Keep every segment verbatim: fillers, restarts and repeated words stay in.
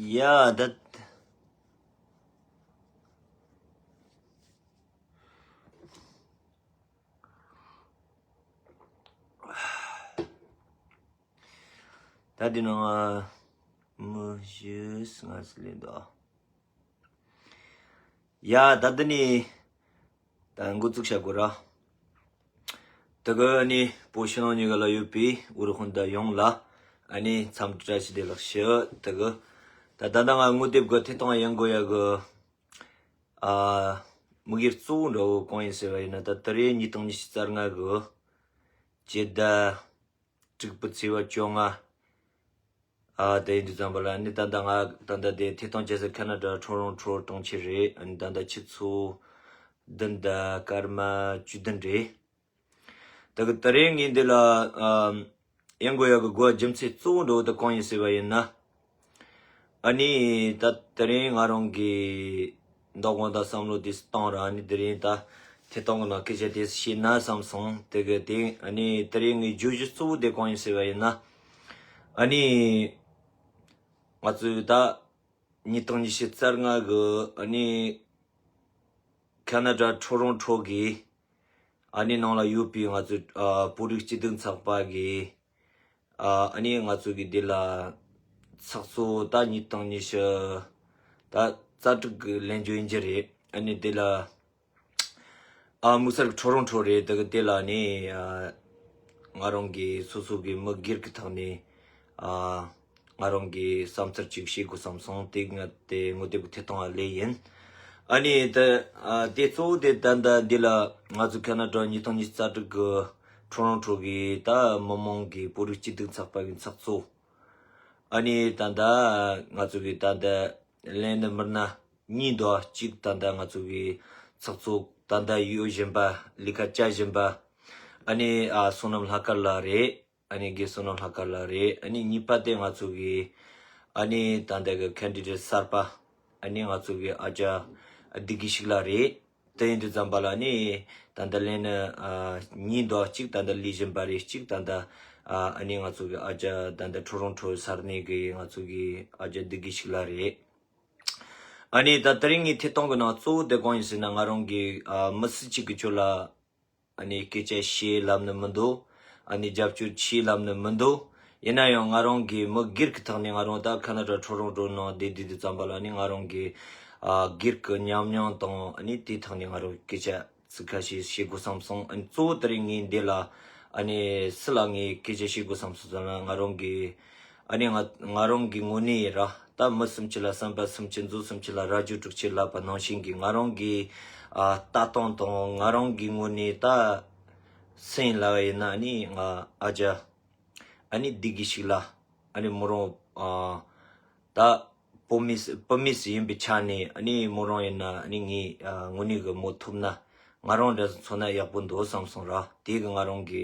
ཡ་ད། ད་འདི་ནང་མི་བཞི་ལྔ་ཙམ་སླེབས་འདུག་ཡ་ད་འདི་ནས་ད་འགོ་བཙུགས་བྱ་དགོས་ར། དེ་གི་ཨ་ནི་བོད་ཕྱི་ནང་གཉིས་ཀ་ལ་ཡོད་པའི་ཨུ་རུ་སྤུན་ཟླ་ཡོངས་ལ་ཨ་ནི་འཚམས་འདྲི་བཀྲ་ཤིས་བདེ་ལེགས་ཞུ། དེ་གི་ད་ད་ལྟ་ང་ངོ་དེབ་གི་ཐད་གཏོང་ཡང་དགོས་ཡ་གི་ཨ་དམིགས་ཡུལ་གཙོ་བོ་འདྲ་བོ་གང་ཡིན་ཟེར་བ་ཡིན་ན། ད་དེ་རིང་ཉིས་སྟོང་ཉི་ཤུ་རྩ་ལྔ་གི་སྤྱི་ཟླ་དྲུག་པའི་ཚེས་པ་བཅོ་ལྔ། ཨ་དེ་ཡིན་དུས་ཙམ་པ་ལ་ནི་ད་ལྟ་ང་ད་ལྟ་དེ་ཐད་གཏོང་བྱེད་ས་ཁ་ན་ཌ་ཊོ་རོན་ཊོ་གྲོང་ཁྱེར་རེད། ཨ་ནི་ད་ལྟ་ཆུ་ཚོད་བདུན་དང་སྐར་མ་བཅུ་བདུན་རེད། ད་གི་དེ་རིང་ངས་འདི་ལ་ཨམ་ཡང་དགོས་ཡག་གི་དགོས་རྒྱུ་མཚན་གཙོ་བོ་འདྲ་བོ་དེ་གང་ཡིན་ཟེར་བ་ཡིན་ན། ཨ་ནི་ད་དེ་རིང་ང་རང་གི་འདོད་དགོངས་དང་བསམ་བློ་དེ་བཏང་ར། ཨ་ནི་དེ་རིང་ད་ཐད་གཏོང་གི་ནང་སྐད་ཆ་དེ་བཤད་ན་བསམ་སོང་། དེ་གི་དེ་ཨ་ནི་དེ་རིང་ངའི་བརྗོད་གཞི་གཙོ་བོ་དེ་གང་ཡིན་ཟེར་བ་ཡིན་ན། ཨ་ནི་ང་ཚོས་ད་ཉིས་སྟོང་ཉི་ཤུ་རྩ་ལྔ་གི་ཨ་ནི་ཁ་ན་ཌ་ཊོ་རོན་ཊོ་གི་ཨ་ནི་ནང་ལ་ཡོད་པའི་ང་ཚོའི་ཨ་བོད་རིགས་སྐྱིད་སྡུག་ཚོགས་པ་གི་ཨ་ཨ་ནི་ང་ཚོ་གི་འདི་ལ་ཚོགས་གཙོ་ད་ཉིས་སྟོང་ཉི་ཤུ་ད་རྩ་དྲུག་གི་ལེན་རྒྱུ་ཡིན་རྒྱུ་རེད། ཨ་ནི་འདི་ལ་ཨ་དམིགས་བསལ་གྱི་ཊོ་རོན་ཊོ་རེད། དེ་གི་དེ་ལ་ནི་ཨ་ང་རང་གི་སོ་སོ་གི་མི་སྒེར་གྱི་ཐོག་ནས་ཨ་ང་རང་གི་བསམ་ཚུལ་ཅིག་བཤད་དགོས་བསམ་སོང་། དེ་ང་དེ་ངོ་དེབ་ཀྱི་ཐད་གཏོང་ལ་སླེབས་ཡིན། ཨ་ནི་དེ་ཨ་དེ་གཙོ་བོ་དེ་ད་ལྟ་འདི་ལ་ང་ཚོ་ཁ་ན་ཌ་ཉིས་སྟོང་ཉི་ཤུ་རྩ་དྲུག་གི་ཊོ་རོན་ཊོ་གི་ད་མི་མང་གི་བོད་རིགས་སྐྱིད་སྡུག་ཚོགས་པ་གི་ཚོགས་གཙོ། ཨ་ནི་ད་ལྟ་ང་ཚོ་གི་ད་ལྟ་ལས་སྣེ་མི་སྣ་གཉིས་འདུག་གཅིག་ད་ལྟ་ང་ཚོ་གི་ཚོགས་གཙོ་ད་ལྟ་ཡོད་བཞིན་པ་ལས་ཀ་བྱ་བཞིན་པ་ཨ་ནི་ཨ་བསོད་ནམས་ལྷ་དཀར་ལགས་རེད། ཨ་ནི་དགེ་བསོད་ནམས་ལྷ་དཀར་ལགས་རེད། ཨ་ནི་གཉིས་པ་དེ་ང་ཚོ་གི་ཨ་ནི་ད་ལྟ་གི་ཁེན་ཌི་ཌེ་ཊི་གསར་པ་ཨ་ནི་ང་ཚོ་གི་ཨ་ཅག་བདེ་སྐྱིད་ཤིག་ལགས་རེད། དེ་ཡིན་དུས་ཙམ་པ་ལ་ནི་ད་ལྟ་ལས་སྣེ་ཨ་གཉིས་འདུག་གཅིག་ད་ལྟ་ལས་བཞིན་པ་རེད། གཅིག་ད་ལྟ་ཨ་ཨ་ནི་ང་ཚོ་གི་ཨ་ཅག་ད་ལྟ་ཊོ་རོན་ཊོ་ས་གནས་གི་ང་ཚོ་གི་ཨ་ཅག་བདེ་སྐྱིད་ཤིག་ལགས་རེད། ཨ་ནི་ད་དེ་རིང་ངའི་ཐད་གཏོང་གི་ནང་གཙོ་བོ་དེ་གང་ཡིན་ཟེར་ན། ང་རང་གི་ཨ་མི་སུ་གཅིག་གི་ཕྱོགས་ལ་ཨ་ནི་སྐད་ཆ་བཤད་ལབ་ནི་མི་འདུག་ཨ་ནི་རྒྱབ་སྐྱོར་བྱེད་ལབ་ནི་མི་འདུག་ཡིན་ན་ཡང་ང་རང་གི་མི་སྒེར་གྱི་ཐོག་ནས་ང་རང་ད་ཁ་ན་ཌ་ཊོ་རོན་ཊོ་ནང་བསྡད་བསྡད་དུས་ཙམ་པ་ལ་ནི་ང་རང་གི་ཨ་སྒེར་གྱི་ཉམས་མྱོང་དང་ཨ་ནི་དེའི་ཐོག་ནས་ང་རང་སྐད་ཆ་ཚིག་ཁ་ཤས་བཤད་དགོས་བསམ་སོང་། ཨ་ནི་གཙོ་བོ་དེ་རིང་ངས་འདི་ལ་ཨ་ནི་སུ་ལ་ངས་སྐད་ཆ་བཤད་དགོས་བསམ་སོང་ཟེར་ན། ང་རང་གི་ཨ་ནི་ང་ང་རང་གི་ངོས་ནས་ར་ད་མི་སུམ་ཅུ་ལ་བསམ་པ་སུམ་ཅུ་མཛོ་སུམ་ཅུ་ལ་རྭ་ཅོ་དྲུག་ཅུ་ལབ་པ་ནང་བཞིན་གྱི་ང་རང་གི་ཨ་ལྟ་སྟངས་དང་ང་རང་གི་ངོས་ནས་ད་སེམས་ལབ་པ་ཡིན་ན་ཨ་ནི་ང་ཨ་ཅག་ཨ་ནི་བདེ་སྐྱིད་ཤིག་ལགས་ཨ་ནི་མོ་རང་ཨ་ད་བུད་མེད་བུད་མེད་ཡིན་པའི་ཆ་ནས་ཨ་ནི་མོ་རང་ཡིན་ན་ཨ་ནི་ངས་ཨ་དངོས་གནས་ཀྱི་མོ་ཐུབ་ན་ང་རང་འདྲ་མཚོན་ན་ཡག་པོ་འདུག་བསམ་སོང་ར། དེ་གི་ང་རང་གི་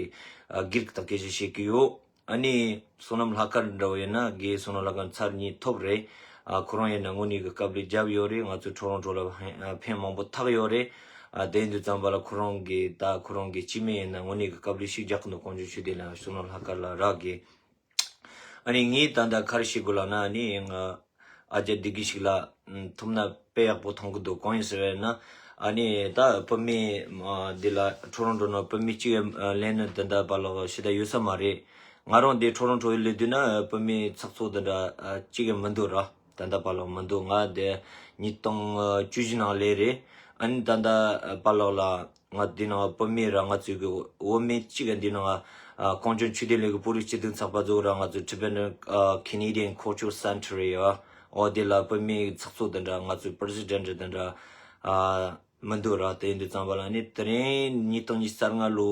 ཨ་སྒེར་གྱི་ཐག་སྐད་ཆ་བཤད་ཀྱི་ཡོད། ཨ་ནི་བསོད་ནམས་ལྷ་དཀར་འདྲ་བོ་ཡིན་ན་དགེ་བསོད་ནམས་ལྷ་དཀར་ཚར་གཉིས་ཐོབ་རེད། ཨ་ཁོ་རང་ཡིན་ན་དངོས་གནས་ཀྱི་དཀའ་ལས་བརྒྱབ་ཡོད་རེད། ང་ཚོ་ཊོ་རོན་ཊོ་ལ་ཕན་ཕན་མང་པོ་ཐོགས་ཡོད་རེད། ཨ་དེ་ཡིན་དུས་ཙམ་པ་ལ་ཁོ་རང་གི་ད་ཁོ་རང་གི་སྐྱེ་དམན་ཡིན་ན་དངོས་གནས་ཀྱི་དཀའ་ལས་ཤིག་རྒྱག་གི་འདུག་གོང་བརྗོད་ཞུ་དེ་ལ་བསོད་ནམས་ལྷ་དཀར་ལགས་རག་གི་ཨ་ནི་ངས་ད་ལྟ་ག་རེ་བཤད་དགོས་ལབ་ན། ཨ་ནི་ང་ཨ་ཅག་བདེ་སྐྱིད་ཤིག་ལགས་ཐུབ་ན་དཔེ་ཡག་པོ་མཐོང་གི་འདུག་གང་ཡིན་ཟེར་བས་ན། ཨ་ནི་ད་བུད་མེད་འདི་ལ་ཊོ་རོན་ཊོ་ནང་བུད་མེད་གཅིག་ལས་ནི་འདི་འདྲ་པ་ལོག་ཤི་ད་ཡོད་ས་མ་རེད། ང་རང་འདི་ཊོ་རོན་ཊོ་ལ་སྡོད་ན་བུད་མེད་ཚགས་ཚུད་འདི་འདྲ་གཅིག་མི་འདུག་ར། ད་ལྟ་པ་ལོག་མི་འདུག་ང་འདི་ཉིས་སྟོང་བཅུ་བཞི་ནང་ལས་རེད། ཨ་ནི་ད་ལྟ་པ་ལོག་ལ། ང་འདི་ནང་བུད་མེད་ར་ང་ཚོའི་གི་བུད་མེད་གཅིག་གི་འདི་ནང་ཨ་གངས་ལྗོངས་ཆོས་ལྡན་གླིང་གི་བོད་རིགས་སྤྱི་མཐུན་ཚོགས་པ་ཚོ་ར་ང་ཚོའི་Tibetan ཨ་Canadian Cultural Center ཡ་འོ་དེ་ལ་བུད་མེད་ཚོགས་གཙོ་དེ་འདྲ་ང་ཚོའི་president དེ་འདྲ་ཨ་མི་འདུག་ར། དེ་ཡིན་དུས་ཙམ་པ་ལ་ནི་དེ་རིང་ཉིས་སྟོང་ཉི་ཤུ་རྩ་ལྔ་ལོ་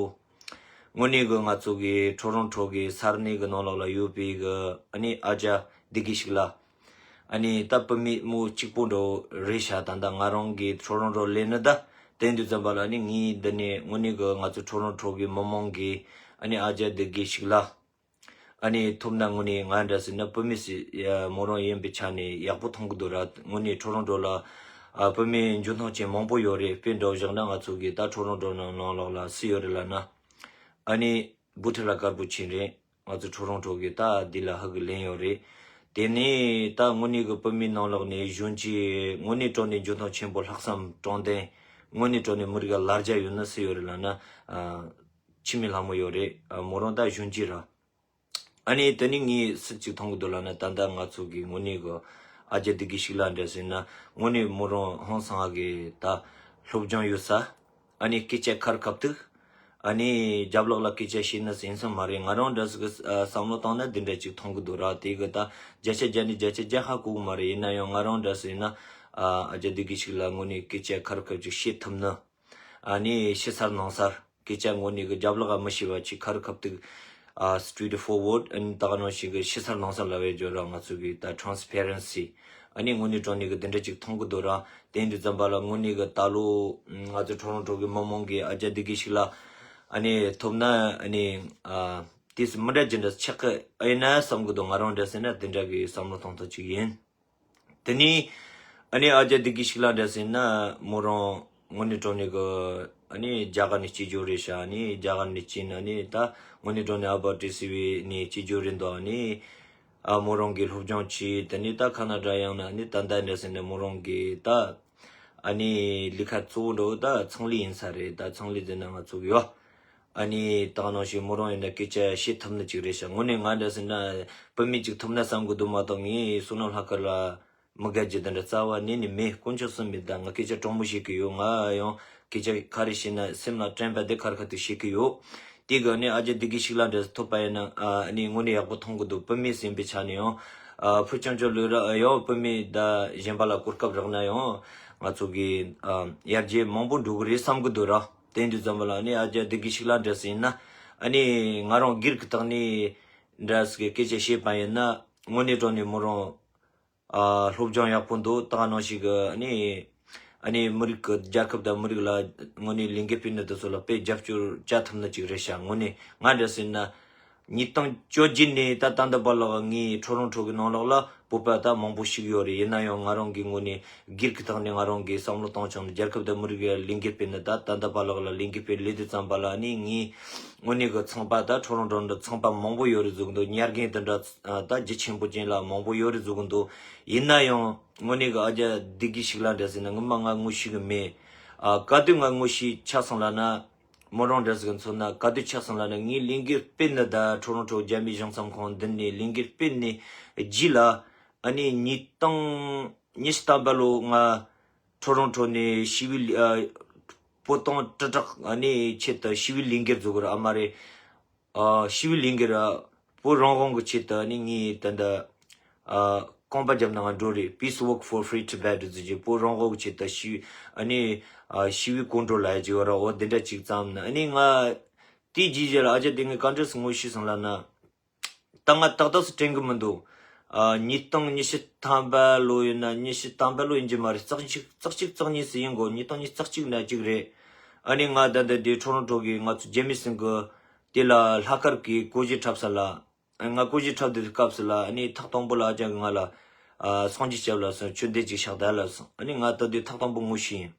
དངོས་གནས་གི་ང་ཚོ་གི་ཊོ་རོན་ཊོ་གི་ས་གནས་གི་ནང་ལོགས་ལ་ཡོད་པའི་གི་ཨ་ནི་ཨ་ཅག་བདེ་སྐྱིད་ཤིག་ལགས། ཨ་ནི་ད་བུད་མེད་མོ་གཅིག་པོ་འདྲ་བོ་རེད་ཤག་ད་ལྟ་ང་རང་གི་ཊོ་རོན་ཊོ་སླེབས་ནི་ད། དེ་དུས་ཙམ་པ་ལ་ཨ་ནི་ངས་འདི་ནས་དངོས་གནས་གི་ང་ཚོ་ཊོ་རོན་ཊོ་གི་མི་མང་གི་ཨ་ནི་ཨ་ཅག་བདེ་སྐྱིད་ཤིག་ལགས། ཨ་ནི་ཐུབ་ན་དངོས་གནས་ང་འདྲ་ཟེར་ན་བུད་མེད་ཟེར་ཡ་མོ་རང་ཡིན་པའི་ཆ་ནས་ཡག་པོ་མཐོང་གི་འདུག་ར། དངོས་གནས་ཊོ་རོན་ཊོ་ལ་ཨ་བུད་མེད་འཇོན་ཐང་ཅན་མང་པོ་ཡོད་རེད། དཔེ་འདྲ་བོ་བཞག་ན་ང་ཚོ་གི་ད་ཊོ་རོན་ཊོ་ནང་ནང་ལོགས་ལ་སུ་ཡོད་རེད་ལབ་ན། ཨ་ནི་བུ་ཁྲིད་ལགས་དཀར་པོ་ཆེན་རེད། ང་ཚོ་ཊོ་རོན་ཊོ་གི་ད་འདི་ལ་ཧ་གི་ལན་ཡོད་རེད། དེ་ནས་ད་དངོས་གནས་ཀྱི་བོད་མིའི་ནང་ལོགས་ནས་གཞོན་སྐྱེས་དངོས་གནས་དྲང་གནས་འཇོན་ཐང་ཆེན་པོ་ལྷག་བསམ་དྲང་བདེན། དངོས་གནས་དྲང་གནས་མི་རིགས་ལ་ལ་རྒྱ་ཡོད་ན་སུ་ཡོད་རེད་ལབ་ན། ཨ། འཆི་མེད་ལྷ་མོ་ཡོད་རེད། ཨ། མོ་རང་ད་གཞོན་སྐྱེས་ར། ཨ་ནི་དེ་ནས་ངས་སུ་གཅིག་མཐོང་གི་འདུག་ལབ་ན། ད་ལྟ་ང་ཚོ་གི་དངོས་གནས་ཀྱི་ཨ་རྒྱ་སྡེ་དགེ་ཞིག་ལ་འདྲ་ཟེར་ན། དངོས་གནས་མོ་རང་ཧང་སང་ང་གི་ད་སློབ་སྦྱོང་ཡོད་ས། ཨ་ནི་སྐད་ཆ་ཁ་རུ་ཁ་ཐུག་ཨ་ནི་རྒྱབ་ལོགས་ལ་སྐད་ཆ་བཤད་ན་ཟིན་ས་མ་རེད། ང་རང་འདྲ་ཟིག་གི་ཨ་བསམ་བློ་བཏང་ན་འདི་འདྲ་ཅིག་མཐོང་གི་འདུག་ར། དེ་གི་ད་བརྒྱ་ཆ་བརྒྱ་ནས་བརྒྱ་ཆ་བརྒྱ་ཧ་གོ་གི་མ་རེད། ཡིན་ན་ཡང་ང་རང་འདྲ་ཟིག་ཡིན་ན། ཨ་ཨ་རྒྱ་སྡེ་དགེ་ཞིག་ལ་དངོས་གནས་སྐད་ཆ་ཁ་རུ་ཁ་ཐུག་བཤད་ཐུབ་ན། ཨ་ནི་ཕྱི་སར་ནང་སར་སྐད་ཆ་དངོས་གནས་གི་རྒྱབ་ལོགས་ལ་མི་ཤེས་པ་ཅིག་ཁ་རུ་ཁ་ཐུག་ཨ་straight forward ཨ་ནི་ད་ག་ནང་བཞིན་གི་ཕྱི་སར་ནང་སར་ལབ་ཡས་འཇོག་ར། ང་ཚོ་གི་ད་transparency ཨ་ནི་དངོས་གནས་དྲང་གནས་གི་འདི་འདྲ་ཅིག་མཐོང་གི་འདུག་ར། དེ་འདྲ་ཙམ་པ་ལ་དངོས་གནས་གི་ད་ལོ་ང་ཚོ་ཊོ་རོན་ཊོ་གི་མི་མང་གི་ཨ་རྒྱ་སྡེ་དགེ་ཞིག་ལ་ཨ་ནི་ཐོབ་ན། ཨ་ནི་ཨ་དེ་སུ་མི་འདྲ་ཅི་འདྲ་ཆགས་གི་ཨེ་ན་བསམ་གི་འདུག་ང་རང་འདྲ་ཟེར་ན་དེ་འདྲ་གི་བསམ་བློ་གཏོང་ཐུབ་ཅིག་ཡིན། དེ་ནས་ཨ་ནི་ཨ་རྒྱ་སྡེ་དགེ་ཞིག་ལ་འདྲ་ཟེར་ན་མོ་རང་དངོས་གནས་དྲང་གནས་གི་ཨ་ནི་རྒྱ་གར་ནས་སྐྱེས་རྒྱུ་རེད་ཤག་ཨ་ནི་རྒྱ་གར་ནས་སྐྱེས་ན་ནི་ད་དངོས་གནས་དྲང་གནས་ཨ་བ་ཏི་སི་བི་ནས་སྐྱེས་རྒྱུ་རེད་འདུག་ཨ་ནི་ཨ་མོ་རང་གི་སློབ་སྦྱོང་བྱས། དེ་ནས་ད་ཁ་ན་ཌ་ཡོང་ན་ཨ་ནི་ད་ལྟ་འདྲ་ཟེར་ན་མོ་རང་གི་ད་ཨ་ནི་ལས་ཀ་གཙོ་བོ་འདྲ་བོ་ད་ཚོང་ལས་ཡིན་ས་རེད། ད་ཚོང་ལས་ཟེར་ན་ང་ཚོ་གི་ཡོ། ཨ་ནི་ད་ག་ནང་བཞིན་མོ་རང་ཡིན་ན་སྐད་ཆ་བཤད་ཐུབ་ནི་ཅིག་རེད་ཤག་དངོས་གནས་ང་འདྲ་ཟེར་ན་བུད་མེད་ཅིག་ཐོབ་ན་བསམ་གི་འདུག་མ་གཏོགས་ངས་བསོད་ནམས་ལྷག་དཀར་ལ་མི་དགའ་རྒྱུ་དེ་འདྲ་རྩ་བ་ནས་ནི་མེད། དཀོན་མཆོག་གསུམ་མེད། ད་ང་སྐད་ཆ་དྲང་མོ་བཤད་གི་ཡོད། ང་ཡང་སྐད་ཆ་ག་རེ་བཤད་ན་སེམས་ལ་དྲན་པ་དེ་ཁ་རུ་ཁ་ཐུག་བཤད་གི་ཡོད། དེ་གི་ནི་ཨ་རྒྱ་སྡེ་དགེ་ཞིག་ལ་འདྲ་ཐོབ་པ་ཡིན་ན་ཨ་ནི་དངོས་གནས་ཡག་པོ་མཐོང་གི་འདུག་བུད་མེད་ཟིན་པའི་ཆ་ནས་ཡང་ཨ་ཕུ་ཆུང་ཆུང་ལོས་ར་ཡང་བུད་མེད་ད་གཞན་པ་ལ་གོ་སྐབས་རག་ན་ཡང་ང་ཚོ་གི་ཨ་ཡར་རྒྱས་མང་པོ་འགྲོ་གི་རེད་བསམ་གི་འདུག་ར། དེ་འདྲ་ཙམ་པ་ལ་ནི་ཨ་རྒྱ་སྡེ་དགེ་ཞིག་ལ་འདྲ་ཟིན་ན། ཨ་ནི་ང་རང་སྒེར་གྱི་ཐོག་ནས་འདྲ་ཟིག་གི་སྐད་ཆ་བཤད་པ་ཡིན་ན་དངོས་གནས་དྲང་གནས་མོ་རང་ཨ་སློབ་སྦྱོང་ཡག་པོ་འདུག་ད་ག་ནང་བཞིན་གི་ཨ་ནི་ཨ་ནི་མི་རིགས་ཀྱི་རྒྱལ་ཁབ་དང་མི་རིགས་ལ་དངོས་གནས་ལས་འགུལ་སྤེལ་ནི་དེ་ཚོ་ལ་དཔེ་རྒྱབ་སྐྱོར་བྱ་ཐུབ་ནི་ཅིག་རེད་ཤག་དངོས་གནས་ང་འདྲ་ཟིན་ན། ཉིས་སྟོང་བཅོ་བརྒྱད་ནས་ད་ད་ལྟ་བར་ལ་ངའི་ཊོ་རོན་ཊོ་གི་ནང་ལོགས་ལ་བོད་པ་ད་མང་པོ་ཞིག་ཡོད་རེད། ཡིན་ན་ཡང་ང་རང་གི་ངོས་ནས་སྒེར་གྱི་ཐོག་ནས་ང་རང་གི་བསམ་བློ་གཏོང་བྱུང་། རྒྱལ་ཁབ་དང་མི་རིགས་ལ་ལས་འགུལ་སྤེལ་ནི་ད་ད་ལྟ་བར་ལ་ལས་འགུལ་སྤེལ་ལས་དུས་ཙམ་པ་ལ་ནི་ངའི་དངོས་གནས་ཀྱི་ཚོང་པ་ད་ཊོ་རོན་ཊོ་འདྲ་ཚོང་པ་མང་པོ་ཡོད་རེད་བཟོ་གི་འདུག་ཉར་མཁན་དེ་འདྲ་ད་རྒྱུ་ཆེན་པོ་ཅན་ལ་མང་པོ་ཡོད་རེད་བཟོ་གི་འདུག་ཡིན་ན་ཡང་དངོས་གནས་ཀྱི་ཨ་རྒྱ་སྡེ་དགེ་ཞིག་ལ་འདྲ་ཟེར་ན་ངོ་མ་ང་ངོ་ཤེས་གི་མེད། ཨ་ག་དུས་ང་ངོ་ཤེས་ཆགས་སོང་ལབ་ན། མོ་རང་འདྲ་ཟིག་མཚོན་ན་ག་དུས་ཆགས་སོང་ལབ་ན། ངས་ལས་འགུལ་སྤེལ་ནི་ད་ཊོ་རོན་ཊོ་རྒྱ་མིའི་གཞུང་ཚབ་ཁང་འདི་ནས་ལས་འགུལ་སྤེལ་ནས་རྗེས་ལ་ཨ་ནི་ཉིས་སྟོང་ཉི་ཤུ་ཐམ་པ་ལོ་ང་ཊོ་རོན་ཊོ་ནས་ཞི་བའི་ལས་ཨ་བོད་དོན་དྲིལ་བསྒྲགས་ཨ་ནི་ཆེད་དུ་ཞི་བའི་ལས་འགུལ་བཟོ་གི་ར། ཨ་མ་རེད། ཨ་ཞི་བའི་ལས་འགུལ་ར། བོད་རང་དབང་གི་ཆེད་དུ་ཨ་ནི་ངས་ད་ལྟ་ཨ་རྐང་པ་རྒྱབ་ནང་འགྲོ་རེད། Peace Walk for Free Tibet ཟེར་གྱི་བོད་རང་དབང་གི་ཆེད་དུ་ཞི་ཨ་ནི་ཨ་ཞི་བའི་སྐོར་འགྲོ་ལ་ཡ་ཅིག་ཡོད་ར། འོ་དེ་འདྲ་ཅིག་བརྩམས་ནས་ཨ་ནི་ང་དེའི་རྗེས་ལ་ཨ་ཅག་དེ་ངས་ག་འདྲ་སེ་ངོ་ཤེས་སོང་ལབ་ན། ད་ང་ཏག་ཏག་སེ་དྲན་གི་མི་འདུག་ཨ་ཉིས་སྟོང་ཉི་ཤུ་ཐམ་པ་ལོ་ཡིན་ན་ཉི་ཤུ་ཐམ་པ་ལོ་ཡིན་གྱི་མ་རེད། རྩ་གཅིག་རྩ་གཅིག་རྩ་གཉིས་སུ་ཡིན་དགོས། ཉིས་སྟོང་ཉི་ཤུ་རྩ་གཅིག་ན་གཅིག་རེད། ཨ་ནི་ང་ད་ལྟ་དེ་ཊོ་རོན་ཊོ་གི་ང་ཚོ་རྒྱ་མི་སེང་གི་དེ་ལ་ལྷག་དཀར་གི་སྒོར་གཞས་འཁྲབ་ས་ལ། ང་སྒོར་གཞས་འཁྲབ་དུས་སྐབས་སུ་ལ་ཨ་ནི་ཐག་དང་པོ་ལ་ཨ་ཅག་གིས་ང་ལ་ཨ་སངས་རྒྱས་སྐྱབས་ལ་སོང་། ཁྱོད་འདི་ཅིག་ཤག་ད་ལ་སོང་། ཨ་ནི་ང་ད་དུས་ཐག་དང་པོ་ངོ་ཤེས་ཡིན།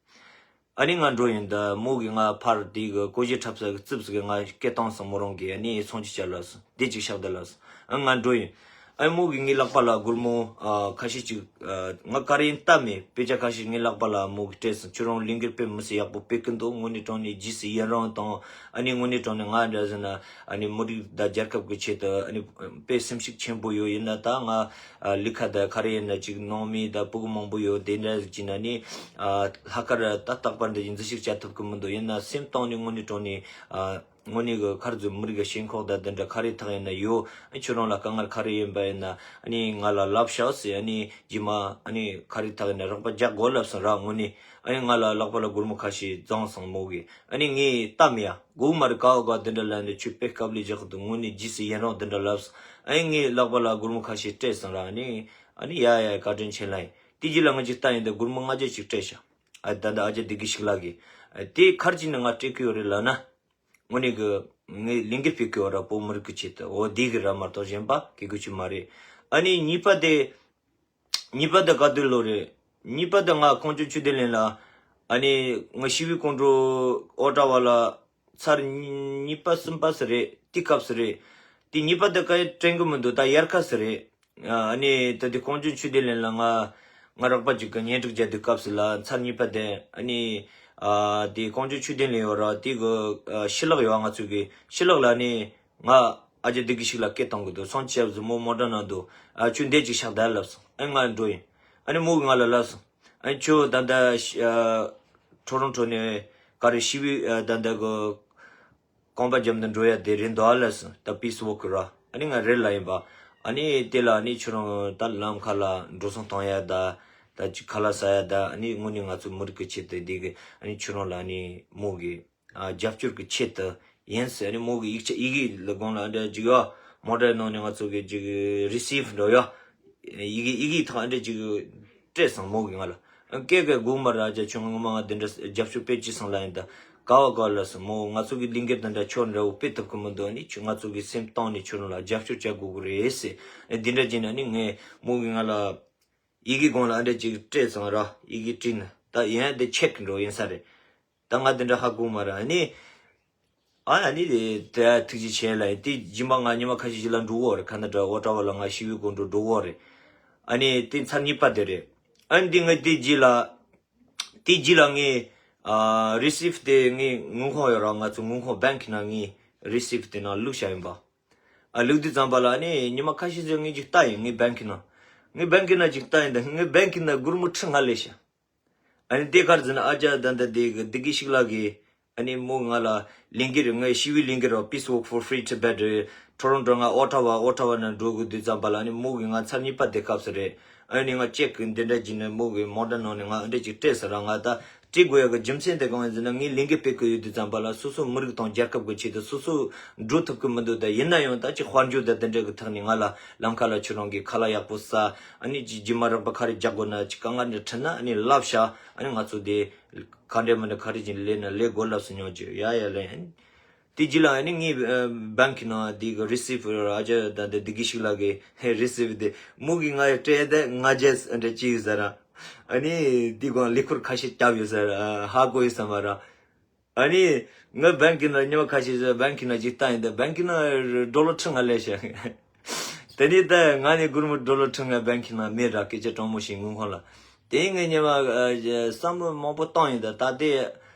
ཨ་ནི་ང་འགྲོ་ཡིན། ད་མོ་གིས་ང་ཕར་དེ་གི་སྒོར་གཞས་འཁྲབ་ས་གི་རྩིབས་གི་ང་སྐད་བཏང་སོང་། མོ་རང་གིས་ཨ་ནི་སངས་རྒྱས་སྐྱབས་ལ་སོང་། འདི་ཅིག་ཤག་ད་ལ་སོང་། ཨ་ང་འགྲོ་ཡིན། ཨ་མོ་གིས་ངའི་ལག་པ་ལ་སྒོར་མོ་ཨ་ཁ་ཤས་ཅིག་ཨ་ང་ག་རེ་ཡིན་བལྟས་མེད། དཔེ་ཆ་ཁ་ཤས་ངའི་ལག་པ་ལ་མོ་གིས་སྤྲད་སོང་། ཁྱོད་རང་ལས་འགུལ་སྤེལ་མི་སྲིད། ཡག་པོ་སྤེལ་གི་འདུག་དངོས་གནས་དྲང་གནས་རྗེས་སུ་ཡི་རང་དང་། ཨ་ནི་དངོས་གནས་དྲང་གནས་ང་འདྲ་ཟེར་ན་ཨ་ནི་མི་རིགས་དང་རྒྱལ་ཁབ་ཀྱི་ཆེད་དུ་ཨ་ནི་དཔེ་སེམས་ཤུགས་ཆེན་པོ་ཡོད། ཡིན་ན་ད་ང་ལས་ཀ་ད་ག་རེ་ཡིན་ན་ཅིག་ནང་མི་ད་ཕྲུ་གུ་མང་པོ་ཡོད། དེ་འདྲ་ཟིག་ཅིག་ན་ནི་ལྷག་དཀར་ད་རྟག་པར་འདི་ཡིན་འཛུལ་ཞུགས་བྱ་ཐུབ་ཀྱི་མི་འདུག་ཡིན་ན་སེམས་གཏིང་ནས་དངོས་གནས་དྲང་གནས་དངོས་གནས་ཀྱི་ཁར་ཚུར་མི་རིགས་ཀྱི་ཞེན་ཁོག་ད་དེ་འདྲ་ག་རེ་ཐག་ཡིན་ན་ཡོད། ཁྱོད་རང་ལ་དཀའ་ངལ་ག་རེ་ཡིན་པ་ཡིན་ན་ཨ་ནི་ང་ལ་ལབ་ཤག་ཟེར། ཨ་ནི་རྗེས་མ་ཨ་ནི་ག་རེ་ཐག་ཡིན་ན་རོགས་པ་རྒྱག་དགོས་ལབ་སོང་ར། དངོས་གནས་ཨ་ནི་ང་ལ་ལག་པ་ལ་སྒོར་མོ་ཁ་ཤས་བརྫངས་སོང་མོ་གིས། ཨ་ནི་ངས་བལྟས་མེད་ཡ། སྒོར་མོ་རེ་ག་བ་ག་དེ་འདྲ་ལབ་ནས་ཁྱོད་དཔེ་དཀའ་ལས་རྒྱག་གི་འདུག་དངོས་གནས་རྗེས་སུ་ཡི་རང་དེ་འདྲ་ལབ་སོང་། ཨ་ནི་ངས་ལག་པ་ལ་སྒོར་མོ་ཁ་ཤས་སྤྲད་སོང་ར། ཨ་ནི་ཨ་ནི་ཡ་ཡ་བཀའ་དྲིན་ཆེ་ལབ་ཡིན། དེ་རྗེས་ལ་ང་ཅིག་བལྟས་ཡིན་ད་སྒོར་མོ་ལྔ་བརྒྱ་ཅིག་སྤྲད་ཤག་ཨ་ད་ད་ཨ་ཅག་སྡེ་དགེ་ཞིག་ལགས་ཀྱིས། ཨ་དེ་ག་རེ་བྱས་ནས་ང་སྤྲད་ཀྱི་ཡོད་རེད་ལབ་ན། དངོས་གནས་ཀྱི་ངས་ལས་འགུལ་སྤེལ་གྱི་ཡོད་ར། བོད་མི་རིགས་ཀྱི་ཆེད་དུ། འོ་དེ་གི་ར་མ་གཏོགས་གཞན་པ་གི་གུ་ཆུ་མ་རེད། ཨ་ནི་གཉིས་པ་དེ། གཉིས་པ་དེ་ག་དུས་ལོ་རེད། གཉིས་པ་དེ་ང་ཁོང་ཚོ་ཆུ་དེ་ལེན་ལ། ཨ་ནི་ང་ཞི་བའི་ཁོང་ཁྲོ་ཨོ་ཀྲ་བ་ལ་ཚར་གཉིས་པ་གསུམ་པ་སུ་རེད། དེ་སྐབས་སུ་རེད། དེ་གཉིས་པ་དེ་ག་ཡེ་དྲན་གི་མི་འདུག་ད་དབྱར་ཁ་སུ་རེད། ཨ་ནི་ད་དེ་ཀོང་ཇོ་ཆོས་ལྡན་གླིང་ལ་ང་ང་རོགས་པ་ཅིག་གི་བརྙན་འཕྲིན་རྒྱག་དུས་སྐབས་སུ་ལ་ཚར་གཉིས་པ་དེ་ཨ་ནི་ཨ་དེ་ཀོང་ཇོ་ཆོས་ལྡན་གླིང་ཡོད་ར་དེ་གི་ཨ་ཤི་ལག་ཡོད་ང་ཚོ་གི་ཤི་ལག་ལ་ནི་ང་ཨ་ཅག་བདེ་སྐྱིད་ཞིག་ལ་སྐད་བཏང་གི་འདུག་སོང་ཆེ་བཟོ་མོ་མོ་ཊ་ནང་འདུག་ཨ་ཁྱོད་འདས་ཅིག་ཤག་ད་ལབ་སོང་། ཨ་ང་འགྲོ་ཡིན། ཨ་ནི་མོ་གི་ང་ལ་ལབ་སོང་། ཨ་ཁྱོད་ད་ལྟ་ཤི་ཨ་ཊོ་རོན་ཊོ་ནས་ག་རེ་ཤི་བི་ཨ་ད་ལྟ་གི་ཀོང་པ་རྒྱབ་ནས་འགྲོ་ཡ་དེ་རེད་འདུག་ཨ་ལབ་སོང་། ད་པིས་ཝོག་གི་ར། ཨ་ནི་ང་རེད་ལ་ཡིན་པ། ཨ་ནི་དེ་ལ་ཨ་ནི་ཁྱོད་རང་ད་ལམ་ཁ་ལ་འགྲོ་སོང་གཏོང་ཡ་ད་ད་ཅིག་ཁ་ལག་ཟ་ཡ་ད་ཨ་ནི་དངོས་གནས་ང་ཚོ་མི་རིགས་ཀྱི་ཆེད་དུ་འདི་གི་ཨ་ནི་ཁྱོད་རང་ལ་ཨ་ནི་མོ་གི་ཨ་རྒྱབ་སྐྱོར་གྱི་ཆེད་དུ་ཡིན་ཟེར། ཨ་ནི་མོ་གི་ཡིག་ཆ་ཡི་གེ་ལ་དགོངས་ལ་ཨ་འདྲ་ཅིག་ཡོད། མོ་ཊའི་ནང་ནས་ང་ཚོ་གི་ཅིག་རི་སིབ་འགྲོ་ཡོད། ཡི་གེ་ཡི་གེ་ཐོག་ཨ་འདྲ་ཅིག་སྤྲད་སོང་མོ་གི་ང་ལ། ཨ་སྐད་སྐད་སྒུག་མ་ར་ཅ་ཁྱོད་ངོ་མ་ང་འདི་འདྲ་རྒྱབ་སྐྱོར་སྤེལ་ཅི་སོང་ལ་ཡིན་ད། ག་བ་ག་ལ་སོང་མོ་ང་ཚོ་གི་ལས་འགུལ་འདི་འདྲ་ཁྱོད་འདྲ་བོ་སྤེལ་ཐུབ་གི་མི་འདུག་ཨ་ནི་ཁྱོད་ང་ཚོ་གི་སེམས་གཏིང་ནས་ཁྱོད་རང་ལ་རྒྱབ་སྐྱོར་བྱ་དགོས་གི་རེད་ཟེར། ཨ་འདི་འདྲ་བྱས་ནས་ཨ་ནི་ངས་མོ་གི་ང་ལ་ཡི་གེ་དགོངས་ལ་ཨ་འདྲ་ཅིག་སྤྲད་སོང་ར། ཡི་གེ་བྲིས་ནས་ད་ཡིན་ཨ་འདི་ཆེག་འགྲོ་ཡིན་ས་རེད། ད་ང་འདི་འདྲ་ཧ་གོ་མ་ར། ཨ་ནི་ཨ་ཨ་ནི་དེ་དེ་ཐུགས་རྗེ་ཆེ་ལ་ཡིན། དེ་རྗེས་མ་ང་ཉི་མ་ཁ་ཤས་ཤིག་ལ་འགྲོ་གོ་རེད། ཁ་ན་ཌ་ཨོ་ཊ་ཝ་ལ་ང་ཞི་བའི་སྒོ་འགྲོ་འགྲོ་གོ་རེད། ཨ་ནི་དེ་ཚར་གཉིས་པ་དེ་རེད། ཨ་ནི་དེ་ང་དེ་རྗེས་ལ་དེ་རྗེས་ལ་ངས་ཨ་རི་སིབ་དེ་ངས་དངུལ་ཁང་ཡོད་ར། ང་ཚོ་དངུལ་ཁང་བེང་གི་ནང་ངས་རི་སིབ་དེ་ནང་བླུགས་བཞག་ཡིན་པ། ཨ་བླུགས་དུས་ཙམ་པ་ལ་ཨ་ནི་ཉི་མ་ཁ་ཤས་ཤིག་ངས་ཅིག་ལྟ་ཡིན། ངས་བེང་གི་ནང་ངས་བེང་གི་ནང་ཅིག་ལྟ་ཡིན། ད་ངས་བེང་གི་ནང་སྒོར་མོ་ཁྲི་ལྔ་སླེབས་ཤག་ཨ་ནི་དེ་གར་ཟིན་ཨ་ཅག་ད་ད་དེ་གི་བདེ་སྐྱིད་ཞིག་ལགས་ཀྱིས་ཨ་ནི་མོ་ང་ལ་ལས་འགུལ་རེ་ངའི་ཞི་བའི་ལས་འགུལ་རོ། Peace Walk for Free Tibet རེད། ཊོ་རོན་ཊོ་ང་ཨོ་ཊ་ཝ་ཨོ་ཊ་ཝ་ནང་འགྲོ་དགོས་དུས་ཙམ་པ་ལ་ཨ་ནི་མོ་གིས་ང་ཚར་གཉིས་པ་དེ་སྐབས་སུ་རེད། ཨ་ནི་ང་ཅེག་གི་འདི་འདྲ་བྱས་ནས་མོ་གིས་མོ་ཊ་ནང་ནས་ང་འདྲ་ཅིག་སྤྲད་ཟེར་ར། ང་ད་སྤྲད་དགོས་ཡག་གི་རྒྱུ་མཚན་དེ་གང་ཡིན་ཟེར་ན་ངའི་ལས་འགུལ་སྤེལ་གི་ཡོད་དུས་ཙམ་པ་ལ་སོ་སོ་མི་རིགས་དང་རྒྱལ་ཁབ་ཀྱི་ཆེད་དུ་སོ་སོ་འགྲོ་ཐུབ་ཀྱི་མི་འདུག་ད་ཡིན་ན་ཡང་ད་ཅིག་དཔལ་འབྱོར་དང་དེ་འདྲ་གི་ཐོག་ནས་ང་ལ་ལམ་ཁ་ལ་ཁྱོད་རང་གིས་ཁ་ལག་ཡག་པོ་ཟ། ཨ་ནི་ཅིག་རྗེས་མ་རོགས་པ་ག་རེ་རྒྱག་དགོས་ན་ཅིག་དཀའ་ངལ་འདྲ་འཕྲད་ན་ཨ་ནི་ལབ་ཤག་ཨ་ནི་ང་ཚོ་དེ་ག་འདྲ་མི་འདྲ་ག་རེ་བྱས་ནས་ལས་ན་ལས་དགོས་ལབ་སོང་། ཉོ་རྒྱུ་ཡ་ཡ་ལས་ཨ་ནི་དེ་རྗེས་ལ་ཨ་ནི་ངའི་ཨ་བེང་གི་ནང་དེ་གི་རི་སིབ་ཨ་ཅག་ད་ད་དེ་གི་ཞིག་ལ་གི་རི་སིབ་དེ་མོ་གིས་ང་ཡ་སྤྲད་དེ་ང་རྒྱལ་ཨ་འདྲ་ཅིག་ཟེར་ར། ཨ་ནི་དེ་གང་ལས་ཁུར་ཁ་ཤས་བརྒྱབ་ཡོད་ཟེར། ཧ་གོ་ཡོད་ས་མ་ར། ཨ་ནི་ང་བེང་གི་ནང་ཉི་མ་ཁ་ཤས་ཤིག་བེང་གི་ནང་ཅིག་ལྟ་ཡིན། ད་བེང་གི་ནང་ཌོ་ལར་ཁྲི་ལྔ་སླེབས་ཤག་དེ་ནས་ད་ང་ནི་སྒོར་མོ་ཌོ་ལར་ཁྲི་ལྔ་བེང་གི་ནང་མེད་ར། སྐད་ཆ་དྲང་མོ་བཤད་དངུལ་ཁང་ལ། དེ་ངས་ཉི་མ་ཨ་བསམ་བློ་མང་པོ་བཏང་ཡིན། ད་ད་དེ་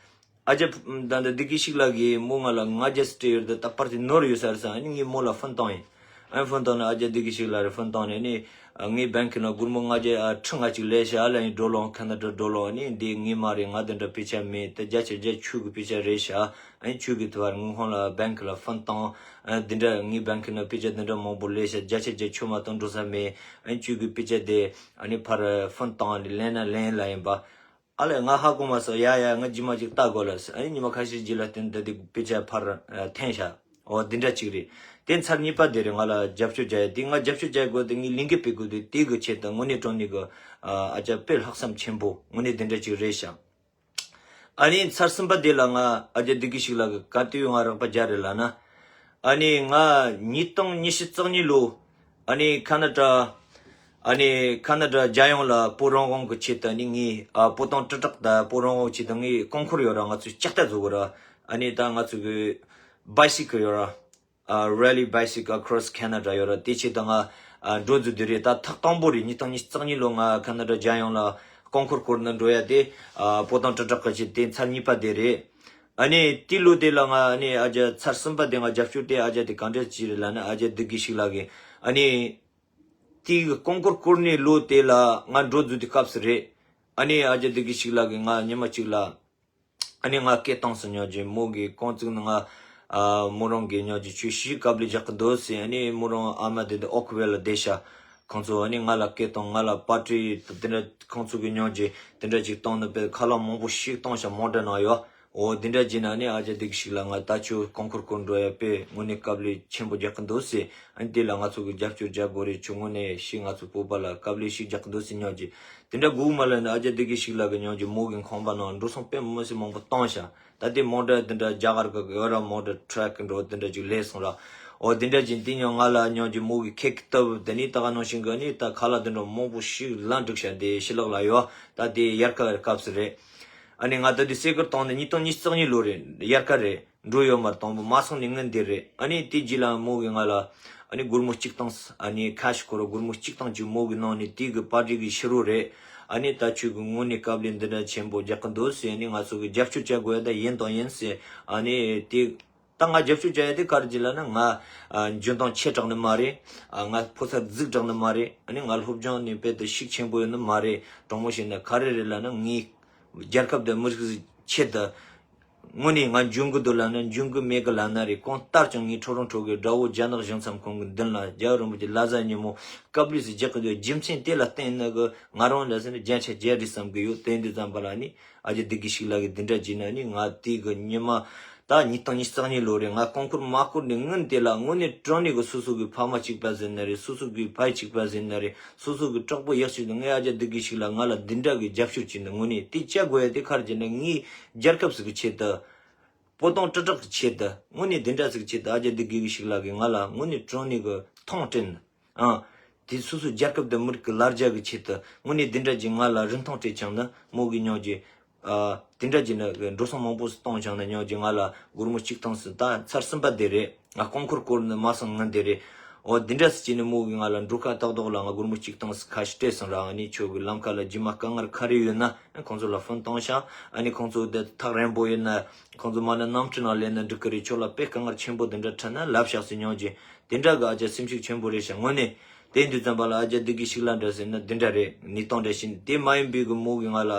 ཨ་ཅག་ད་ད་བདེ་སྐྱིད་ཞིག་ལགས་ཀྱིས་མོ་ང་ལ་ང་རྒྱལ་སྤྲད་ཡོད། ད་ད་པར་དེ་ནོར་ཡོད་ས་རེད་ཟེར། ཨ་ནི་ངས་མོ་ལ་ཕོན་བཏང་ཡིན། ཨ་ནི་ཕོན་བཏང་ནས་ཨ་ཅག་བདེ་སྐྱིད་ཞིག་ལགས་རེད། ཕོན་བཏང་ནས་ཨ་ནི་ངའི་བེང་གི་ནང་སྒོར་མོ་ལྔ་བརྒྱ་ཨ་ཁྲི་ལྔ་ཅིག་སླེབས་ཤག་ཨ་ལ་ཡིན་ཌོ་ལར་ཁ་ན་ཌ་ཌོ་ལར། ཨ་ནི་འདི་ངའི་མ་རེད། ང་འདི་འདྲ་དཔེ་ཆ་མེད། ད་བརྒྱ་ཆ་བརྒྱ་ཁྱོད་ཀྱི་དཔེ་ཆ་རེད་ཤག་ཨ་ནི་ཁྱོད་ཀྱིས་དེ་བར་དངུལ་ཁང་ལ་བེང་གི་ལ་ཕོན་བཏང་། ཨ་འདི་འདྲ་ངའི་བེང་གི་ནང་དཔེ་ཆ་འདི་འདྲ་མང་པོ་སླེབས་ཤག་བརྒྱ་ཆ་བརྒྱ་ཁྱོད་མ་གཏོགས་འགྲོ་ས་མེད། ཨ་ནི་ཁྱོད་ཀྱི་དཔེ་ཆ་དེ་ཨ་ནི་ཕར་ཕོན་བཏང་ནས་ལེན་ན་ལེན་ལ་ཡིན་པ། ཨ་ལས་ང་ཧ་གོ་མ་སོང་། ཡ་ཡ་ང་རྗེས་མ་ཅིག་ལྟ་དགོས་ལ་ཟེར། ཨ་ནི་ཉི་མ་ཁ་ཤས་རྗེས་ལ་བརྟེན་ད་དེ་དཔེ་ཆ་ཕར་ཨ་འཐེན་ཤག་འོ་འདི་འདྲ་ཅིག་རེད། དེ་ཚར་གཉིས་པ་དེ་རེད། ང་ལ་རྒྱབ་སྐྱོར་རྒྱག་ཡ་དེ། ང་རྒྱབ་སྐྱོར་རྒྱག་དགོས་དེ་ངའི་ལས་འགུལ་སྤེལ་དགོས་དེ་དེ་གི་ཆེད་དུ་དངོས་གནས་དྲང་གནས་གི་ཨ་ཅག་དཔེ་ལྷག་བསམ་ཆེན་པོ་དངོས་གནས་དེ་འདྲ་ཅིག་རེད་ཤག་ཨ་ནི་ཚར་གསུམ་པ་དེ་ལ་ང་ཨ་ཅག་བདེ་སྐྱིད་ཞིག་ལགས་ཀྱིས་ག་དུས་ང་རོགས་པ་རྒྱག་རེད་ལབ་ན། ཨ་ནི་ང་ཉིས་སྟོང་ཉི་ཤུ་རྩ་གཉིས་ལོ། ཨ་ནི་ཁ་ན་ཌ། ཨ་ནི་ཁ་ན་ཌ་རྒྱལ་ཡོངས་ལ་བོད་རང་དབང་གི་ཆེད་དུ་ཨ་ནི་ངས་ཨ་བོད་དོན་དྲིལ་བསྒྲགས་དང་བོད་རང་དབང་གི་ཆེད་དུ་ངས་རྐང་འཁོར་ཡོད་ར། ང་ཚོས་ལྕགས་རྟ་བཟོ་གི་ར། ཨ་ནི་ད་ང་ཚོ་གི་བྷའི་སི་ཀལ་ཡོད་ར། ཨ་Rally Bicycle Across Canada ཡོད་ར། དེ་ཆེད་དུ་ང་ཨ་འགྲོ་འཛུལ་དུས་རེད། ད་ཐག་དང་པོ་རེད། ཉིས་སྟོང་ཉི་ཤུ་རྩ་གཉིས་ལོ་ང་ཁ་ན་ཌ་རྒྱལ་ཡོངས་ལ་རྐང་འཁོར་བསྐོར་ནས་འགྲོ་ཡ་དེ་ཨ་བོད་དོན་དྲིལ་བསྒྲགས་གི་ཆེད་དེ་ཚར་གཉིས་པ་དེ་རེད། ཨ་ནི་དེ་ལོ་དེ་ལ་ང་ཨ་ནི་ཨ་ཅག་ཚར་གསུམ་པ་དེ་ང་རྒྱབ་སྐྱོར་དེ་ཨ་ཅག་དེ་གང་འདྲ་ཅིག་རེད་ལབ་ན། ཨ་ཅག་བདེ་སྐྱིད་ཞིག་ལགས་ཀྱིས་ཨ་ནི་དེ་གི་རྐང་འཁོར་བསྐོར་ནས་ལོ་དེ་ལ་ང་འགྲོ་འཛུལ་དུས་སྐབས་སུ་རེད། ཨ་ནི་ཨ་ཅག་བདེ་སྐྱིད་ཞིག་ལགས་ཀྱིས་ང་ཉི་མ་གཅིག་ལ་ཨ་ནི་ང་སྐད་བཏང་སོང་། ཉོ་རྒྱུ་མོ་གི་རྐང་བཙུགས་ནས་ང་ཨ་མོ་རང་གིས་ཉོ་རྒྱུ་ཁྱོད་ཤི་དཀའ་ལས་རྒྱག་གི་འདུག་ཟེར། ཨ་ནི་མོ་རང་ཨ་མ་དེ་འདི་ཨོག་ཝེལ་ལ་བསྡད་ཤག་ཁོང་ཚོ་ཨ་ནི་ང་ལ་སྐད་བཏང་། ང་ལ་པར་ཊི་དེ་འདྲ་ཁོང་ཚོ་གིས་ཉོ་རྒྱུ་དེ་འདྲ་ཅིག་བཏང་ནས་དཔེ་ཁ་ལག་མང་པོ་ཞིག་བཏང་ཤག་མོ་ཊ་ནང་ཡོད། འོ་དེ་འདྲ་བྱས་ན་ཨ་ནི་ཨ་ཅག་བདེ་སྐྱིད་ཞིག་ལགས་ང་ད་ཁྱོད་རྐང་འཁོར་བསྐོར་འགྲོ་ཡ་དཔེ་དངོས་གནས་དཀའ་ལས་ཆེན་པོ་རྒྱག་གི་འདུག་ཟེར། ཨ་ནི་དེ་ལ་ང་ཚོ་གིས་རྒྱབ་སྐྱོར་རྒྱག་དགོས་རེད། ཁྱོད་དངོས་གནས་ཤི་ང་ཚོ་བོད་པ་ལ་དཀའ་ལས་ཞིག་རྒྱག་གི་འདུག་ཟེར། ཉོ་རྒྱུ་དེ་འདྲ་སྒུག་མ་ལ་ནི་ཨ་ཅག་བདེ་སྐྱིད་ཞིག་ལགས་ཀྱིས་ཉོ་རྒྱུ་མོ་གི་ཁང་པ་ནང་འགྲོ་སོང་དཔེ་མི་སྲིད་མང་པོ་བཏང་ཤག་ད་དེ་མོ་ཊ་དེ་འདྲ་རྒྱ་གར་གི་ཡོད་ར། མོ་ཊ་ཊ་རག་གི་འགྲོ་དེ་འདྲ་ཅིག་སླེབས་སོང་ར། འོ་དེ་འདྲ་ཅིག་དེ་ཉོ་ང་ལ་ཉོ་རྒྱུ་མོ་གི་ཁེག་གི་སྟབས་དེ་ནི་ད་ག་ནང་བཞིན་གི་ནི་ད་ཁ་ལག་དེ་འདྲ་མང་པོ་ཞིག་ལངས་འགྲིག་ཤག་དེ་ཤི་ལག་ལ་ཡོད། ད་དེ་དབྱར་ཁ་སྐབས་སུ་རེད། ཨ་ནི་ང་ད་དུས་སེ་ཀར་བཏང་ནས་ཉིས་སྟོང་ཉི་ཤུ་རྩ་གཉིས་ལོ་རེད། དབྱར་ཁ་རེད། འགྲོ་ཡོད་མ་རེད། དང་པོ་མ་སོང་ནས་ངན་འདི་རེད། ཨ་ནི་དེ་རྗེས་ལ་མོ་གིས་ང་ལ་ ཨ་ནི་སྒོར་མོ་གཅིག་སྟོང་ཨ་ནི་ཁ་ཤས་ཁོ་ར་སྒོར་མོ་གཅིག་སྟོང་ཅིག་མོ་གི་ནང་ནས་དེ་གི་པར་ཊི་གི་ཕྱི་རོལ་རེད། ཨ་ནི་ད་ཁྱོད་གི་དངོས་གནས་དཀའ་ལས་འདི་འདྲ་ཆེན་པོ་རྒྱག་གི་འདུག་ཟེར། ཨ་ནི་ང་ཚོ་གི་རྒྱབ་སྐྱོར་བྱ་དགོས་ཡ་ད་ཡིན་དང་ཡིན་ཟེར། ཨ་ནི་དེ་ད་ང་རྒྱབ་སྐྱོར་བྱ་ཡ་དེ་ག་རེ་བྱེད་ལབ་ན། ང་ཨ་འཇོན་ཐང་ཆེ་དྲགས་ནི་མ་རེད། ཨ་ང་ཕོ་གསར་རྫིག་དྲགས་ནི་མ་རེད། ཨ་ནི་ང་སློབ་སྦྱོང་ནི་དཔེ་དེ་ཤུགས་ཆེན་པོ་ཡོད་ནི་མ་རེད། དྲང་མོ་བཤད་ན་ག་རེ་རེད་ལབ་ན། ངས་རྒྱལ་ཁབ་དང་མི་རིགས་ཀྱི་ཆེད་དུ་དངོས་གནས་ང་འཇོན་གི་འདུག་ལབ་ན་འཇོན་གི་མེད་གི་ལབ་ན་རེད། གང་ལྟར་ཀྱང་ངའི་ཊོ་རོན་ཊོ་གི་དགྲ་བོ་རྒྱ་ནག་གཞུང་ཚབ་ཁང་གི་མདུན་ལ་རྒྱལ་བ་རིན་པོ་ཆེ་ལ་དྭགས་ཉིན་མོ་དཀའ་ལས་སུ་རྒྱག་གི་འདུག་རྒྱུ་མཚན་དེ་ལ་བརྟེན་ནི་གི་ང་རང་ལ་ཟེར་ན་བརྒྱ་ཆ་བརྒྱ་རེད་བསམ་གི་ཡོད། དེ་འདི་ཙམ་པ་ལ་ནི་ཨ་ཅག་བདེ་སྐྱིད་ཤིག་ལགས་ཀྱི་འདི་འདྲ་བྱས་ན་ནི་ང་དེ་གི་ཉི་མ་ད་ཉིས་སྟོང་ཉི་ཤུ་རྩ་གཉིས་ལོ་རེད། ང་རྐང་འཁོར་མ་བསྐོར་ནས་སྔོན་དེ་ལ་དངོས་གནས་དྲང་གནས་གི་སོ་སོ་གི་ཕ་མ་གཅིག་པ་ཟེར་ན་རེད། སོ་སོ་གི་ཕ་ཡུལ་གཅིག་པ་ཟེར་ན་རེད། སོ་སོ་གི་གྲོགས་པོ་ཡག་ཤོས་དེ་ངས་ཨ་ཅག་བདེ་སྐྱིད་ཤིག་ལགས་ང་ལ་འདི་འདྲ་གི་རྒྱབ་སྐྱོར་བྱས་ནས་དངོས་གནས་དེ་བྱ་དགོས་ཡ་དེ་ག་རེ་བྱས་ན་ངའི་རྒྱལ་ཁབ་ཟིག་གི་ཆེད་དུ། པོ་ཏོང་ཀྲི་ཀྲག་གི་ཆེད་དུ་དངོས་གནས་འདི་འདྲ་ཟིག་གི་ཆེད་དུ་ཨ་ཅག་བདེ་སྐྱིད་ཤིག་ལགས་ཀྱིས་ང་ལ་དངོས་གནས་དྲང་གནས་ཀྱི་མཐོང་སྤྲད་ནས། ཨ་དེ་སོ་སོའི་རྒྱལ་ཁབ་དང་མི་རིགས་ཀྱི་ལ་རྒྱ་གི་ཆེད་དུ་དངོས་གནས་འདི་འདྲ་ཅིག་ང་ལ་རིན་ཐང་སྤྲད་བྱུང་ན་མོ་གི་སྙིང་རྗེ། ཨ་དེ་འདྲ་ཅིག་ནི་འགྲོ་སོང་མང་པོ་གཏོང་བྱུང་ན་སྙིང་རྗེ་ང་ལ་སྒོར་མོ་གཅིག་སྟོང་ཟིག་ད་ཚར་གསུམ་པ་དེ་རེད། ང་རྐང་འཁོར་བསྐོར་ནས་མ་སོང་ངན་དེ་རེད། འོ་འདི་འདྲ་ཟིག་བྱས་ནས་མོ་གིས་ང་ལ་འགྲོ་ཁ་ཏག་ཏག་ལ་ང་སྒོར་མོ་གཅིག་སྟོང་ཟིག་ཁ་ཤས་སྤྲད་སོང་ར། ཨ་ནི་ཁྱོད་ཀྱི་ལམ་ཁ་ལ་རྗེས་མ་དཀའ་ངལ་ག་རེ་ཡོད་ན་ཁོང་ཚོ་ལ་ཕོན་བཏང་ཤག་ཨ་ནི་ཁོང་ཚོ་དེ་ཐག་རིང་པོ་ཡོད་ན་ཁོང་ཚོ་མ་ཎི་གནམ་གྲུ་ནང་སླེབས་ན་འགྲིག་གི་རེད། ཁྱོད་ལ་དཔེ་དཀའ་ངལ་ཆེན་པོ་འདི་འདྲ་འཕྲད་ན་ལབ་ཤག་ཟེར་སྙིང་རྗེ། དེ་འདྲ་གི་ཨ་ཅག་སེམས་ཤུགས་ཆེན་པོ་རེད་ཤག་དངོས་གནས། དེ་འདི་ཙམ་པ་ལ་ཨ་ཅག་བདེ་སྐྱིད་ཤིག་ལགས་འདྲ་ཟེར་ན་འདི་འདྲ་རེད། གནས་སྟངས་འདྲ་ཞིག་དེ་མ་ཡིན་པའི་གི་མོ་གིས་ང་ལ།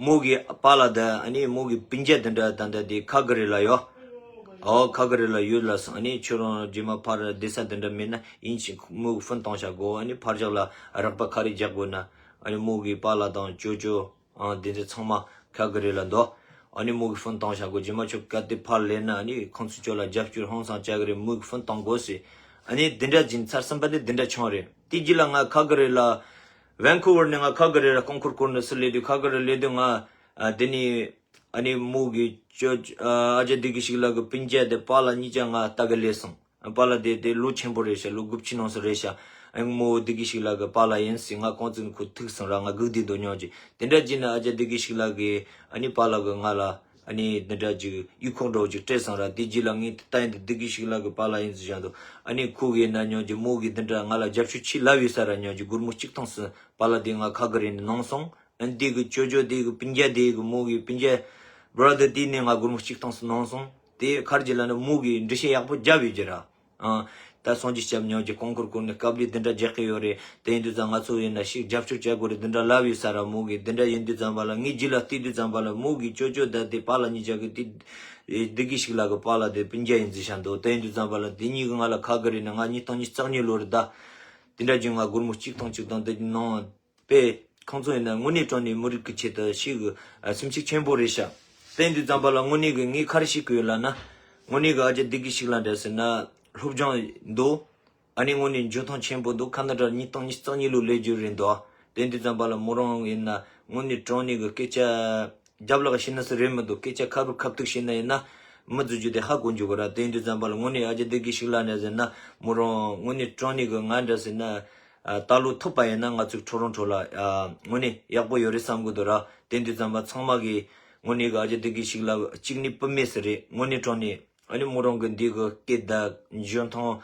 མོ་གི་པཱ་ལགས་དང་ཨ་ནི་མོ་གི་སྤུན་ཀྱག་དེ་འདྲ་ད་ལྟ་དེ་ཁ་གི་རི་ལ་ཡོད། ཨོ་ཁ་གི་རི་ལ་ཡོད་ལབ་སོང་། ཨ་ནི་ཁྱོད་རང་རྗེས་མ་ཕར་བསྡད་ས་དེ་འདྲ་མེད་ན་ཡིན་ཞིག་མོ་གི་ཕོན་བཏང་བྱ་དགོས། ཨ་ནི་ཕར་བཞག་ལ་རོགས་པ་ག་རེ་རྒྱག་དགོས་ན་ཨ་ནི་མོ་གི་པཱ་ལགས་དང་ཅོ་ཅོ་ཨ་དེ་འདྲ་ཚང་མ་ཁ་གི་རི་ལ་འདུག་ཨ་ནི་མོ་གི་ཕོན་བཏང་བྱ་དགོས། རྗེས་མ་ཁྱོད་གལ་ཏེ་ཕར་སླེབས་ན་ཨ་ནི་ཁོང་ཚོས་ཁྱོད་ལ་རྒྱབ་སྐྱོར་ཧང་སང་བྱ་གི་རེད། མོ་གི་ཕོན་བཏང་དགོས་ཟེར། ཨ་ནི་དེ་འདྲ་ཅིག་ཚར་གསུམ་པ་དེ་དེ་འདྲ་བྱུང་རེད། དེ་རྗེས་ལ་ང་ཁ་གི་རི་ལ། ཝན་ཁུ་ཝར་ནས་ང་ཁ་གི་རི་ལ་རྐང་འཁོར་བསྐོར་ནས་སུ་སླེབས་དུས་ཁ་གི་རི་སླེབས་དུས་ང་ཨ་དེ་ནས་ཨ་ནི་མོ་གི་ཅོ་ཨ་ཅག་བདེ་སྐྱིད་ཤིག་ལགས་ཀྱི་སྤུན་ཀྱག་དེ་པཱ་ལགས་གཉིས་ཀ་ང་ལྟ་གི་སླེབས་སོང་། པཱ་ལགས་དེ་དེ་ལོ་ཆེན་པོ་རེད་ཤག་ལོ་དགུ་བཅུ་ནང་སུ་རེད་ཤག་ཨ་ནི་མོ་བདེ་སྐྱིད་ཤིག་ལགས་ཀྱི་པཱ་ལགས་ཡིན་ཟེར་ང་ཁོང་ཚོ་ཁོ་ཐུག་སོང་ར། ང་སྒུག་བསྡད་འདུག་སྙིང་རྗེ། དེ་འདྲ་བྱས་ན་ཨ་ཅག་བདེ་སྐྱིད་ཤིག་ལགས་ཀྱི་ཨ་ནི་པཱ་ལགས་ཀྱིས་ང་ལ། ཨ་ནི་འདི་འདྲ་ཅིག་ཡིག་ཁོག་འདྲ་བོ་ཅིག་སྤྲད་སོང་ར། དེ་རྗེས་ལ་ངས་ད་ཡིན་དུས་བདེ་སྐྱིད་ཤིག་ལགས་ཀྱི་པཱ་ལགས་ཡིན་ཟེར་བཞག་འདུག་ཨ་ནི་ཁོ་གིས་ན་སྙིང་རྗེ་མོ་གིས་འདི་འདྲ་ང་ལ་རྒྱབ་སྐྱོར་ཆེ་ལབ་ཡོད་ས་ར། སྙིང་རྗེ་སྒོར་མོ་གཅིག་སྟོང་ཟིག་པཱ་ལགས་དེ་ང་ཁ་གི་རི་ནས་གནང་སོང་། ཨ་ནི་དེ་གི་ཅོ་ཅོ་དེ་གི་སྤུན་ཀྱག་དེ་གི་མོ་གི་སྤུན་ཀྱག་བྷ་ར་དར་དེ་ནས་ང་སྒོར་མོ་གཅིག་སྟོང་ཟིག་གནང་སོང་། དེ་ག་རེ་བྱས་ལབ་ན་མོ་གིས་འགྲེལ་བཤད་ཡག་པོ་བརྒྱབ་ཡོད་ཀྱི་ར། ཨང་། ད་སངས་རྒྱས་སྐྱབས་སྙིང་རྗེ་རྐང་འཁོར་བསྐོར་ནས་དཀའ་ལས་འདི་འདྲ་རྒྱག་གི་ཡོད་རེད། དེ་ཡིན་དུས་ཙང་ང་ཚོ་ཡིན་ན་ཞིག་རྒྱབ་སྐྱོར་བྱ་དགོས་རེད་འདི་འདྲ་ལབ་ཡོད་ས་ར། མོ་གིས་འདི་འདྲ་ཡིན་དུས་ཙམ་པ་ལ་ངའི་རྗེས་ལ་བལྟས་དུས་ཙམ་པ་ལ་མོ་གིས་ཅོ་ཅོ་ད་དེ་པཱ་ལགས་གཉིས་ཆ་གི་དེ་བདེ་སྐྱིད་ཤིག་ལགས་ཀྱི་པཱ་ལགས་དེ་སྤུན་ཀྱག་ཡིན་ཟེར་བཞག་འདུག་དེ་ཡིན་དུས་ཙམ་པ་ལ་དེ་གཉིས་ཀྱིས་ང་ལ་ཁ་གི་རི་ནས་ང་ཉིས་སྟོང་ཉི་ཤུ་རྩ་གཉིས་ལོ་རེད་ད། དེ་འདྲ་བྱས་ང་སྒོར་མོ་གཅིག་སྟོང་གཅིག་སྟོང་དེ་གནང་། པས་ཁོང་ཚོ་ཡིན་ན་དངོས་གནས་དྲང་གནས་མི་རིགས་ཀྱི་ཆེད་དུ་ཞིག་གི་ཨ་སེམས་ཤུགས་ཆེན་པོ་རེད་ཤག་དེ་ཡིན་དུས་ཙམ་པ་ལ་དངོས་གནས་ཀྱི་ངས་ག་རེ་ཤེས་ཀྱི་ཡོད་ལབ་ན། དངོས་གནས་ཀྱི་ཨ་ཅག་བདེ་སྐྱིད་ཤིག་ལགས་འདྲ་ཟེར་ན་སློབ་སྦྱོང་འདུག་ཨ་ནི་དངོས་གནས་འཇོན་ཐང་ཆེན་པོ་འདུག་ཁ་ན་ཌ་ཉིས་སྟོང་ཉི་ཤུ་རྩ་གཉིས་ལོ་སླེབས་རྒྱུ་རེད་འདུག་དེ་ཡིན་དུས་ཙམ་པ་ལ་མོ་རང་ཡིན་ན་དངོས་གནས་དྲང་གནས་ཀྱི་སྐད་ཆ་རྒྱབ་ལོགས་བཤད་ན་སུ་རེད་མི་འདུག་སྐད་ཆ་ཁ་བུར་ཁ་ཐུག་བཤད་ན་ཡིན་ན་མི་བཟོ་རྒྱུ་དེ་ཧ་གོ་འཇུག་གི་ར། དེ་ཡིན་དུས་ཙམ་པ་ལ་དངོས་གནས་ཨ་ཅག་བདེ་སྐྱིད་ཤིག་ལགས་འདྲ་ཟེར་ན་མོ་རང་དངོས་གནས་དྲང་གནས་ཀྱི་ང་འདྲ་ཟེར་ན། ད་ལོ་ཐུབ་པ་ཡིན་ན་ང་ཚོའི་ཊོ་རོན་ཊོ་ལ་དངོས་གནས་ཡག་པོ་ཡོད་རེད་བསམ་གི་འདུག་ར། དེ་འདི་ཙམ་པ་ཚང་མ་གིས་དངོས་གནས་གི་ཨ་ཅག་བདེ་སྐྱིད་ཤིག་ལགས་གཅིག་ནི་བུད་མེད་ཟིག་རེད། དངོས་གནས་དྲང་གནས་ཨ་ནི་མོ་རང་གི་འདི་གི་སྐད་དང་འཇོན་ཐང་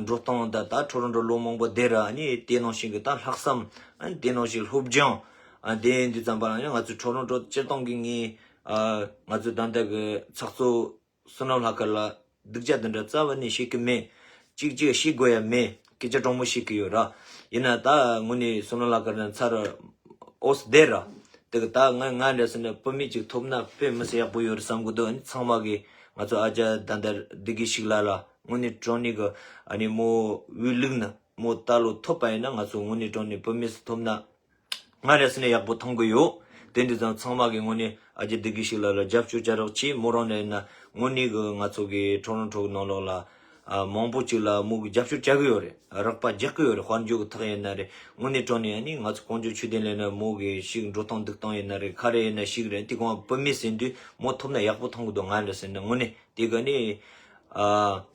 འགྲོ་སྟངས་དང་ད་ཊོ་རོན་ཊོ་ལོ་མང་པོ་བསྡད་ར། ཨ་ནི་དེ་ནང་བཞིན་གི་ད་ལྷག་བསམ་ཨ་ནི་དེ་ནང་བཞིན་སློབ་སྦྱོང་ཨ་དེ་འདི་ཙམ་པ་ཨ་ནི་ང་ཚོའི་ཊོ་རོན་ཊོ་སྤྱིར་བཏང་གི་ངས་ང་ཚོའི་ད་ལྟ་གི་ཚགས་གཙོ། བསོད་ནམས་ལྷ་དཀར་ལ་སྡུག་ཅག་འདི་འདྲ་རྩ་བ་ནས་བྱེད་ཀྱི་མེད། གཅིག་གཅིག་བྱེད་དགོས་ཡ་མེད། སྐད་ཆ་དྲང་མོ་བཤད་ཀྱི་ཡོད་ར། ཡིན་ན་ད་དངོས་གནས་བསོད་ནམས་ལྷ་དཀར་ནས་ཚར་འོས་བསྡད་ར། དེ་གི་ད་ང་ང་འདྲ་ཟེར་ན་བུད་མེད་ཅིག་ཐོབ་ན་དཔེ་མི་སྲིད་ཡག་པོ་ཡོད་རེད་བསམ་གི་འདུག་ཨ་ནི་ཚང་མ་གིས་ང་ཚོ་ཨ་ཅག་ད་ལྟ་བདེ་སྐྱིད་ཤིག་ལགས་ལ་དངོས་གནས་དྲང་གནས་གི་ཨ་ནི་མོ་འོས་བླུགས་ན་མོ་ད་ལོ་ཐོབ་པ་ཡིན་ན་ང་ཚོ་དངོས་གནས་དྲང་གནས་བུད་མེད་ཟིག་ཐོབ་ན། ང་རེ་ཟེར་ན་ཡག་པོ་མཐོང་གི་ཡོད། དེ་འདི་ཙང་ཚང་མ་གིས་དངོས་གནས་ཨ་ཅག་བདེ་སྐྱིད་ཤིག་ལགས་ལ་རྒྱབ་སྐྱོར་བྱ་རོགས་གྱིས། མོ་རང་ནས་ན་དངོས་གནས་གི་ང་ཚོ་གི་ཊོ་རོན་ཊོ་གི་ནང་ལོགས་ལ་ཨ་མང་པོ་ཅིག་ལ་མོ་གི་རྒྱབ་སྐྱོར་བྱ་གི་ཡོད་རེད། རོགས་པ་རྒྱག་གི་ཡོད་རེད། དཔལ་འབྱོར་གི་ཐོག་ཡིན་ན་རེད། དངོས་གནས་དྲང་གནས་ཨ་ནི་ང་ཚོ་གངས་ལྗོངས་ཆོས་ལྡན་གླིང་ན་མོ་གི་ཞིག་འགྲོ་སྟངས་འདུག་སྟངས་ཡིན་ན་རེད། ག་རེ་ཡིན་ན་ཞིག་རེད། དེ་གང་བུད་མེད་ཟེར་དུས་མོ་ཐོབ་ན་ཡག་པོ་མཐོང་གི་འདུག་ང་རེ་ཟེར་ན་དངོས་གནས། དེ་ག་ནི། ཨ།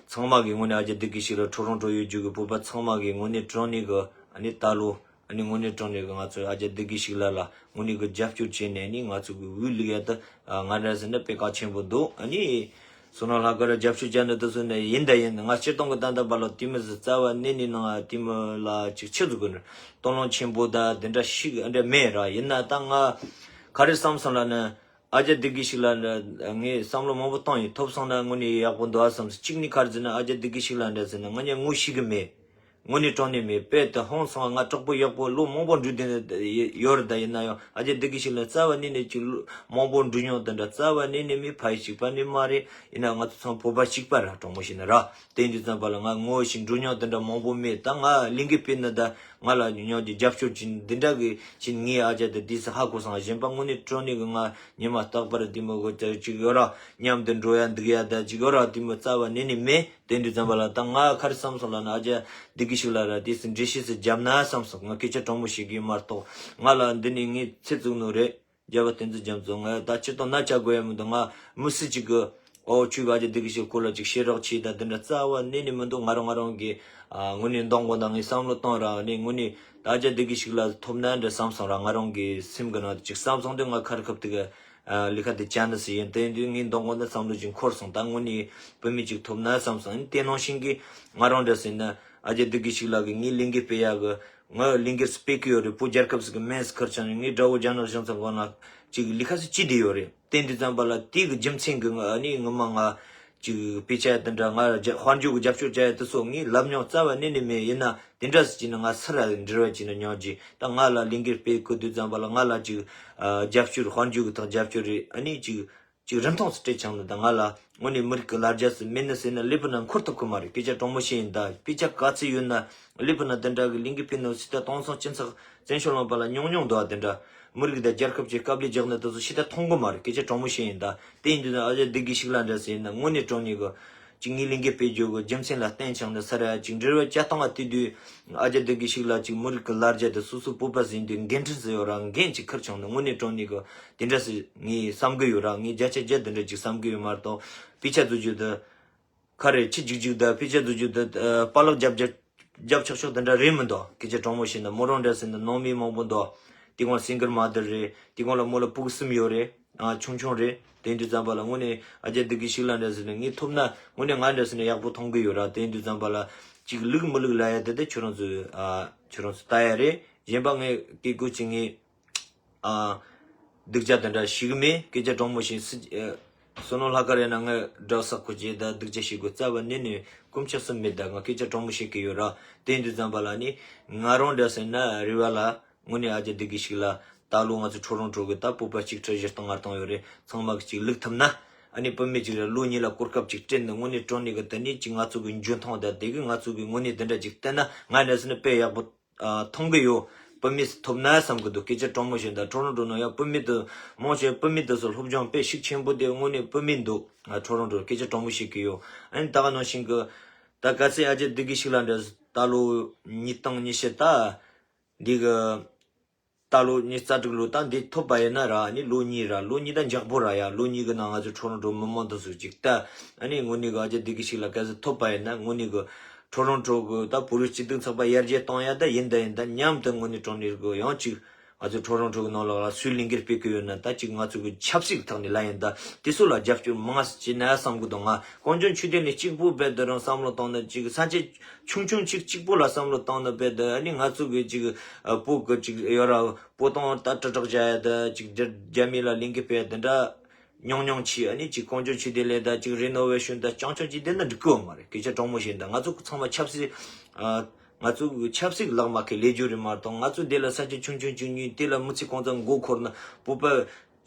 ཚང་མ་གི་དངོས་གནས་ཨ་ཅག་བདེ་སྐྱིད་ཤིག་ལགས་ཊོ་རོན་ཊོ་ཡོད་རྒྱུ་གི་བོད་པ་ཚང་མ་གི་དངོས་གནས་དྲང་གནས་གི་ཨ་ནི་ད་ལོ་ཨ་ནི་དངོས་གནས་དྲང་གནས་གི་ང་ཚོ་ཨ་ཅག་བདེ་སྐྱིད་ཤིག་ལགས་ལ་དངོས་གནས་གི་རྒྱབ་སྐྱོར་བྱས་ནས་ནི་ང་ཚོ་གི་འོས་བླུག་ཡ་ད་ང་འདྲ་ཟེར་ན་དཔེ་གལ་ཆེན་པོ་འདུག་ཨ་ནི་ བསོད་ནམས་ལྷག་དཀར་ར་རྒྱབ་སྐྱོར་བྱས་ནས་དེ་ཚོ་ནས་ཡིན་ད་ཡིན། ང་སྤྱིར་བཏང་གི་ད་ལྟ་བར་ལ་དེ་མོ་ཟིག་རྩ་བ་ནས་ནས་ནང་དེ་མོ་ལ་ཅིག་ཆི་ཟིག་གི་དོ་སྣང་ཆེན་པོ་ད་དེ་འདྲ་ཞིག་འདྲ་མེད་ར། ཡིན་ན་ད་ང་ག་རེ་བསམ་སོང་ལབ་ན། ཨ་ཅག་བདེ་སྐྱིད་ཞིག་ལ་འདྲ་ངས་བསམ་བློ་མང་པོ་བཏང་ཡིན། ཐོབ་སོང་ན་དངོས་ནས་ཡག་པོ་འདུག་ཨ་བསམ་སོང་། གཅིག་ནས་ག་རེ་ཟེར་ན། ཨ་ཅག་བདེ་སྐྱིད་ཞིག་ལ་འདྲ་ཟེར་ན་ང་གཉིས་ངོ་ཤེས་གི་མེད། དངོས་གནས་དྲང་གནས་མེད། དཔེ་དེ་ཧང་སང་། ང་གྲོགས་པོ་ཡག་པོ་ལོ་མང་པོ་འགྲོ་བསྡད་ཡོད་རེད། ད་ཡིན་ན་ཡང་ཨ་ཅག་བདེ་སྐྱིད་ཞིག་ལ་རྩ་བ་ནས་ནས་ཅིག་ལོ་མང་པོ་འགྲོ་མྱོང་དེ་འདྲ་རྩ་བ་ནས་ནས་མེད། ཕ་ཡུལ་གཅིག་པ་ནས་མ་རེད། ཡིན་ན་ང་ཚོ་ཚང་བོད་པ་གཅིག་པ་ར། དྲང་མོ་བཤད་ན་ར། དེ་འདི་ཙམ་པ་ལ་ང་ངོ་ཤེས་འགྲོ་མྱོང་དེ་འདྲ་མང་པོ་མེད། ད་ང་ལས་འགུལ་སྤེལ་ན་ད་ང་ལ་ཉོ་རྒྱུ་རྒྱབ་སྐྱོར་གྱི་འདི་འདྲ་གི་ཅིག་ངའི་ཨ་ཅག་དེ་དུས་སུ་ཧ་གོ་སོང་། གཞན་པ་དངོས་གནས་དྲང་གནས་གི་ང་ཉི་མ་རྟག་པར་དེ་མོ་གི་ཅིག་ཡོད་ར། མཉམ་དུ་འགྲོ་ཡ་འདུག་ཡ་ད་ཅིག་ཡོད་ར། དེ་མོ་རྩ་བ་ནས་ནས་མེད། དེ་འདྲ་ཙམ་པ་ལ་ད་ང་ག་རེ་བསམ་སོང་ལབ་ན། ཨ་ཅག་བདེ་སྐྱིད་ཞིག་ལ་ར་དེ་སུ་འགྲེལ་བཤད་སུ་བརྒྱབ་ན་བསམ་སོང་། ང་སྐད་ཆ་དྲང་མོ་བཤད་གི་མ་གཏོགས། ང་ལ་འདི་ནས་ངས་ཚེ་བཙུགས་ནོ་རེད། རྒྱལ་བ་བསྟན་འཛིན་རྒྱ་མཚོ། ང་ད་སྤྱིར་བཏང་ན་ཆ་དགོས་ཡ་མི་འདུག་ང་མི་སུ་གཅིག་གི་ཨོ་ཁྱོད་ཀྱི་ཨ་ཅག་བདེ་སྐྱིད་ཞིག་སྐོར་ལ་ཅིག་བཤད་རོགས་བྱེད་ད་དེ་འདྲ་རྩ་བ་ནས་ནས་མི་འདུག་ང་རང་ང་རང་གི་ཨ་དངོས་གནས་མདང་དགོང་ད་ངས་བསམ་བློ་བཏང་ར་ནས་དངོས་གནས་ད་ཨ་ཅག་བདེ་སྐྱིད་ཞིག་ལ་ཐོབ་ན་འདྲ་བསམ་སོང་ར། ང་རང་གི་སེམས་གི་ནང་དུ་ཅིག་བསམ་སོང་དུས་ང་ཁ་རི་ཁ་ཐུག་གི་ལས་ཀ་དེ་བྱས་ནི་སུ་ཡིན། དེ་ཡིན་དུས་ངས་མདང་དགོང་ད་བསམ་བློ་ཅིག་འཁོར་སོང་། ད་དངོས་གནས་བུད་མེད་ཅིག་ཐོབ་ན་བསམ་སོང་། དེ་ནང་བཞིན་གི་ང་རང་འདྲ་ཟེར་ན་ཨ་ཅག་བདེ་སྐྱིད་ཞིག་ལ་གི་ངའི་ལས་འགུལ་སྤེལ་ཡ་གི་ང་ལས་འགུལ་སྤེལ་གི་ཡོད་རེད། བོད་རྒྱལ་ཁབ་ཟིག་གི་སྨན་ཟིག་ཁུར་ཆང་ངའི་དགྲ་བོ་རྒྱ་ནག་གཞུང་ཚང་སྒང་ལ་ཅིག་ལས་ཀ་ཟིག་བྱེད་བསྡད་ཡོད་རེད། དེ་འདི་ཙམ་པ་ལ་དེ་གི་རྒྱུ་མཚན་གི་ང་ཨ་ནི་ངོ་མ་ང་ཅིག་དཔེ་ཆ་དེ་འདྲ་ང་རྒྱ་དཔལ་འབྱོར་གི་རྒྱབ་སྐྱོར་བྱ་ཡ་དེ་སོགས་ངས་ལབ་མྱོང་རྩ་བ་ནས་ནས་མེད། ཡིན་ན་དེ་འདྲ་ཟིག་བྱས་ན་ང་སུ་ར་འབྲེལ་བ་བྱས་ན་ཉོག་གི་ད་ང་ལ་ལས་འགུལ་སྤེལ་གི་དུས་ཙམ་པ་ལ་ང་ལ་ཅིག་ཨ་རྒྱབ་སྐྱོར་དཔལ་འབྱོར་གི་ཐོག་རྒྱབ་སྐྱོར་རེད། ཨ་ནི་ཅིག་ཅིག་རིན་ཐང་སུ་སྤྲད་ཆང་ནི་ད་ང་ལ་དངོས་གནས་མི་རིགས་ཀྱི་ལ་རྒྱ་སུ་མེད་ནི་ཟེར་ན་ཀླད་པ་ན་འཁོར་ཐུབ་ཀྱི་མ་རེད། སྐད་ཆ་དྲང་མོ་བཤད་ཡིན། ད་དཔེ་ཆ་ག་ཚོད་ཡོད་ན་ཀླད་པ་ན་དེ་འདྲ་གི་ལས་འགུལ་སྤེལ་ནོ་སི་ད་སྟོང་སང་སྤྱི་ཚོགས་བཙན་བྱོལ་ལུང་པ་ལ་ཉུང་ཉུང་འདུག་ཨ། དེ་འདྲ་མི་རིགས་དང་རྒྱལ་ཁབ་ཀྱི་དཀའ་ལས་རྒྱག་ནི་དེ་ཚོ་ཤི་ད་མཐོང་གི་མ་རེད། སྐད་ཆ་དྲང་མོ་བཤད་ཡིན། ད་དེ་ཡིན་དུས་ན་ཨ་ཅག་བདེ་སྐྱིད་ཞིག་ལ་འདྲ་ཟེར་ཡིན་ན་དངོས་གནས་དྲང་གནས་གི་ཅིག་ངའི་ལས་འགུལ་སྤེལ་རྒྱུ་གི་རྒྱུ་མཚན་ལ་བརྟེན་ཆང་ནི་ས་ར་ཅིག་འབྲེལ་བ་བྱ་སྟངས་ལ་བལྟས་དུས་ཨ་ཅག་བདེ་སྐྱིད་ཞིག་ལ་ཅིག་མི་རིགས་ཀྱི་ལ་རྒྱ་དེ་སོ་སོའི་བོད་པ་ཟིན་དུས་འགན་འཁྲི་ཟིག་ཡོད་ར། འགན་ཅིག་ཁུར་ཆང་ནི་དངོས་གནས་དྲང་གནས་གི་དེ་འདྲ་སི་ངས་བསམ་གི་ཡོད་ར། ངས་བརྒྱ་ཆ་བརྒྱ་དེ་འདྲ་ཅིག་བསམ་གི་ཡོད་མ་གཏོགས་དཔེ་ཆ་བཟོ་རྒྱུ་དེ་ག་རེ་ཁྱི་རྒྱུག་རྒྱུག་དང་དཔེ་ཆ་བཟོ་རྒྱུ་དེ་པཱ་ལགས་རྒྱབ་རྒྱབ་རྒྱབ་ཆོག་ཆོག་དེ་འདྲ་རེད་མི་འདུག་སྐད་ཆ་དྲང་མོ་བཤད་ན་མོ་རང་འདྲ་ཟེར་ན་ནང་མི་མང་པོ་འདུག་དེ་གང་སིང་གར་མ་དར་རེད། དེ་གང་ལ་མོ་ལ་ཕྲུ་གུ་གསུམ་ཡོད་རེད། ཨ་ཆུང་ཆུང་རེད། དེ་འདྲ་ཙམ་པ་ལ་དངོས་གནས་ཨ་ཅག་བདེ་སྐྱིད་ཞིག་ལ་འདྲ་ཟེར་ན་ངས་ཐོབ་ན་དངོས་གནས་ང་འདྲ་ཟེར་ན་ཡག་པོ་མཐོང་གི་ཡོད་ར། དེ་འདྲ་ཙམ་པ་ལ་ཅིག་ལུག་མི་ལུག་ལ་ཡ་དེ་དེ་ཁྱོད་རང་ཚོས་ཨ་ཁྱོད་རང་ཚོས་ལྟ་ཡ་རེད། གཞན་པ་ངས་སྐད་སྐུལ་ཅིག་ངས་ཨ་སྡུག་ཅག་དེ་འདྲ་ཞིག་མེད། སྐད་ཆ་དྲང་མོ་བཤད་སྲིད། ཨ་བསོད་ནམས་ལྷག་དཀར་ཡིན་ན་ངས་དགྲ་བསགས་ཁོ་ཅེས་ད་སྡུག་ཅག་བཤད་དགོས་རྩ་བ་ནས་ནས་དཀོན་མཆོག་གསུམ་མེད། ད་ང་སྐད་ཆ་དྲང་མོ་བཤད་གི་ཡོད་ར། དེ་འདྲ་ཙམ་པ་ལ་ནི་ང་རང་འདྲ་ཟེར་ན་རེ་བ་ལ་དངོས་གནས་ཨ་ཅག་བདེ་སྐྱིད་ཞིག་ལ་ད་ལོ་ང་ཚོ་ཁྲོ་རོང་ཁྲོ་གི་ད་བོད་པ་གཅིག་ཁྲི་བཞི་སྟོང་ལྔ་སྟོང་ཡོད་རེད། ཚང་མ་གི་གཅིག་ལུག་ཐུབ་ན་ཨ་ནི་བུད་མེད་གཅིག་ར་ལོ་གཉིས་ལ་གོ་སྐབས་གཅིག་སྤྲད་ནས་དངོས་གནས་དྲང་གནས་གི་དེ་ནས་གཅིག་ང་ཚོ་གི་འཇོན་ཐང་དང་དེ་གི་ང་ཚོ་གི་དངོས་གནས་དེ་འདྲ་གཅིག་བསྟན་ན་ང་འདྲ་ཟེར་ན་དཔེ་ཡག་པོ་ཨ་མཐོང་གི་ཡོད། བུད་མེད་ཐོབ་ན་བསམ་གི་འདུག་སྐད་ཆ་དྲང་མོ་བཤད་ད་ཁྲོ་རོང་ཁྲོ་ནང་ཡང་བུད་མེད་དུ་མང་ཆེ་བུད་མེད་དུ་སོ་སློབ་སྦྱོང་དཔེ་ཤུགས་ཆེན་པོ་དེ་དངོས་གནས་བུད་མེད་འདུག་ང་ཁྲོ་རོང་ཁྲོ་སྐད་ཆ་དྲང་མོ་བཤད་གི་ཡོད། ཨ་ནི་ད་ག་ནང་བཞིན་གི་ད་ག་ཚད་ཨ་ཅག་བདེ་སྐྱིད་ཞིག་ལ་འདྲ་ད་ལོ་ཉིས་སྟོང་ཉི་ཤུ་ད་འདི་གི་ད་ལོ་ཉི་རྩ་དྲུག་ལོ་ད་འདི་ཐོབ་པ་ཡིན་ན་ར་ནི་ལོ་གཉིས་ར་ལོ་གཉིས་ད་འཇག་པོ་ར་ཡ་ལོ་གཉིས་གི་ནང་ང་ཚོ་ཁྲོ་རོང་ཁྲོ་མི་མང་དུ་སུ་ཅིག་ད་ཨ་ནི་དངོས་གནས་གི་ཨ་ཅག་བདེ་སྐྱིད་ཞིག་ལ་ག་ཚད་ཐོབ་པ་ཡིན་ན་དངོས་གནས་གི་ཁྲོ་རོང་ཁྲོ་གི་ད་བོད་རིགས་སྤྱི་མཐུན་ཚོགས་པ་ཡར་རྒྱས་གཏོང་ཡ་ད་ཡིན་ད་ཡིན་ད་མཉམ་དུ་དངོས་གནས་དྲང་གནས་གི་ཡང་ཅིག་ང་ཚོ་ཁྲོ་རོང་ཁྲོ་གི་ནང་ལོགས་ལ་སུའི་ལས་འགུལ་སྤེལ་གི་ཡོད་ན་ད་ཅིག་ང་ཚོ་གི་ཆབ་སྲིད་ཐོག་ནས་ལ་ཡིན་ད་དེ་ཚོ་ལ་རྒྱབ་སྐྱོར་མང་ང་ཟིག་བྱེད་ན་བསམ་གི་འདུག་ང་གངས་ལྗོངས་ཆོས་ལྡན་གླིང་གཅིག་པུ་རྦད་དེ་རང་བསམ་བློ་བཏང་ན་ཅིག་ས་ཆ་ཆུང་ཆུང་ཅིག་གཅིག་པོ་ལ་བསམ་བློ་བཏང་ན་རྦད་དེ་ཨ་ནི་ང་ཚོ་གི་ཅིག་ཨ་བོད་གི་ཅིག་ཡོད་ར་བོད་དོན་ད་དྲིལ་བསྒྲགས་བྱ་ཡ་ད་ཅིག་རྒྱ་རྒྱ་མི་ལ་ལས་འགུལ་སྤེལ་ཡ་དེ་འདྲ། ཉུང་ཉུང་ཆེ་ཨ་ནི་ཅིག་གངས་ལྗོངས་ཆོས་ལྡན་གླིང་དང་ཅིག་རི་ནོ་ཝེ་ཤོན་དང་རྐྱང་རྐྱང་ཅིག་བསྡད་ན་འགྲིག་གི་ཡོད་མ་རེད། སྐད་ཆ་དྲང་མོ་བཤད་ན་ད་ང་ཚོ་ཚང་མ་ཆབ་སྲིད་ཨ་ང་ཚོ་ཆབ་སྲིད་ལག་མ་ཁེ་ལས་རྒྱུ་རེད་མ་གཏོགས་ང་ཚོ་འདི་ལ་ས་ཆ་ཆུང་ཆུང་ཆུང་ཆུང་དེ་ལ་མི་ཚེ་གང་ཙམ་མགོ་འཁོར་ན་བོད་པ་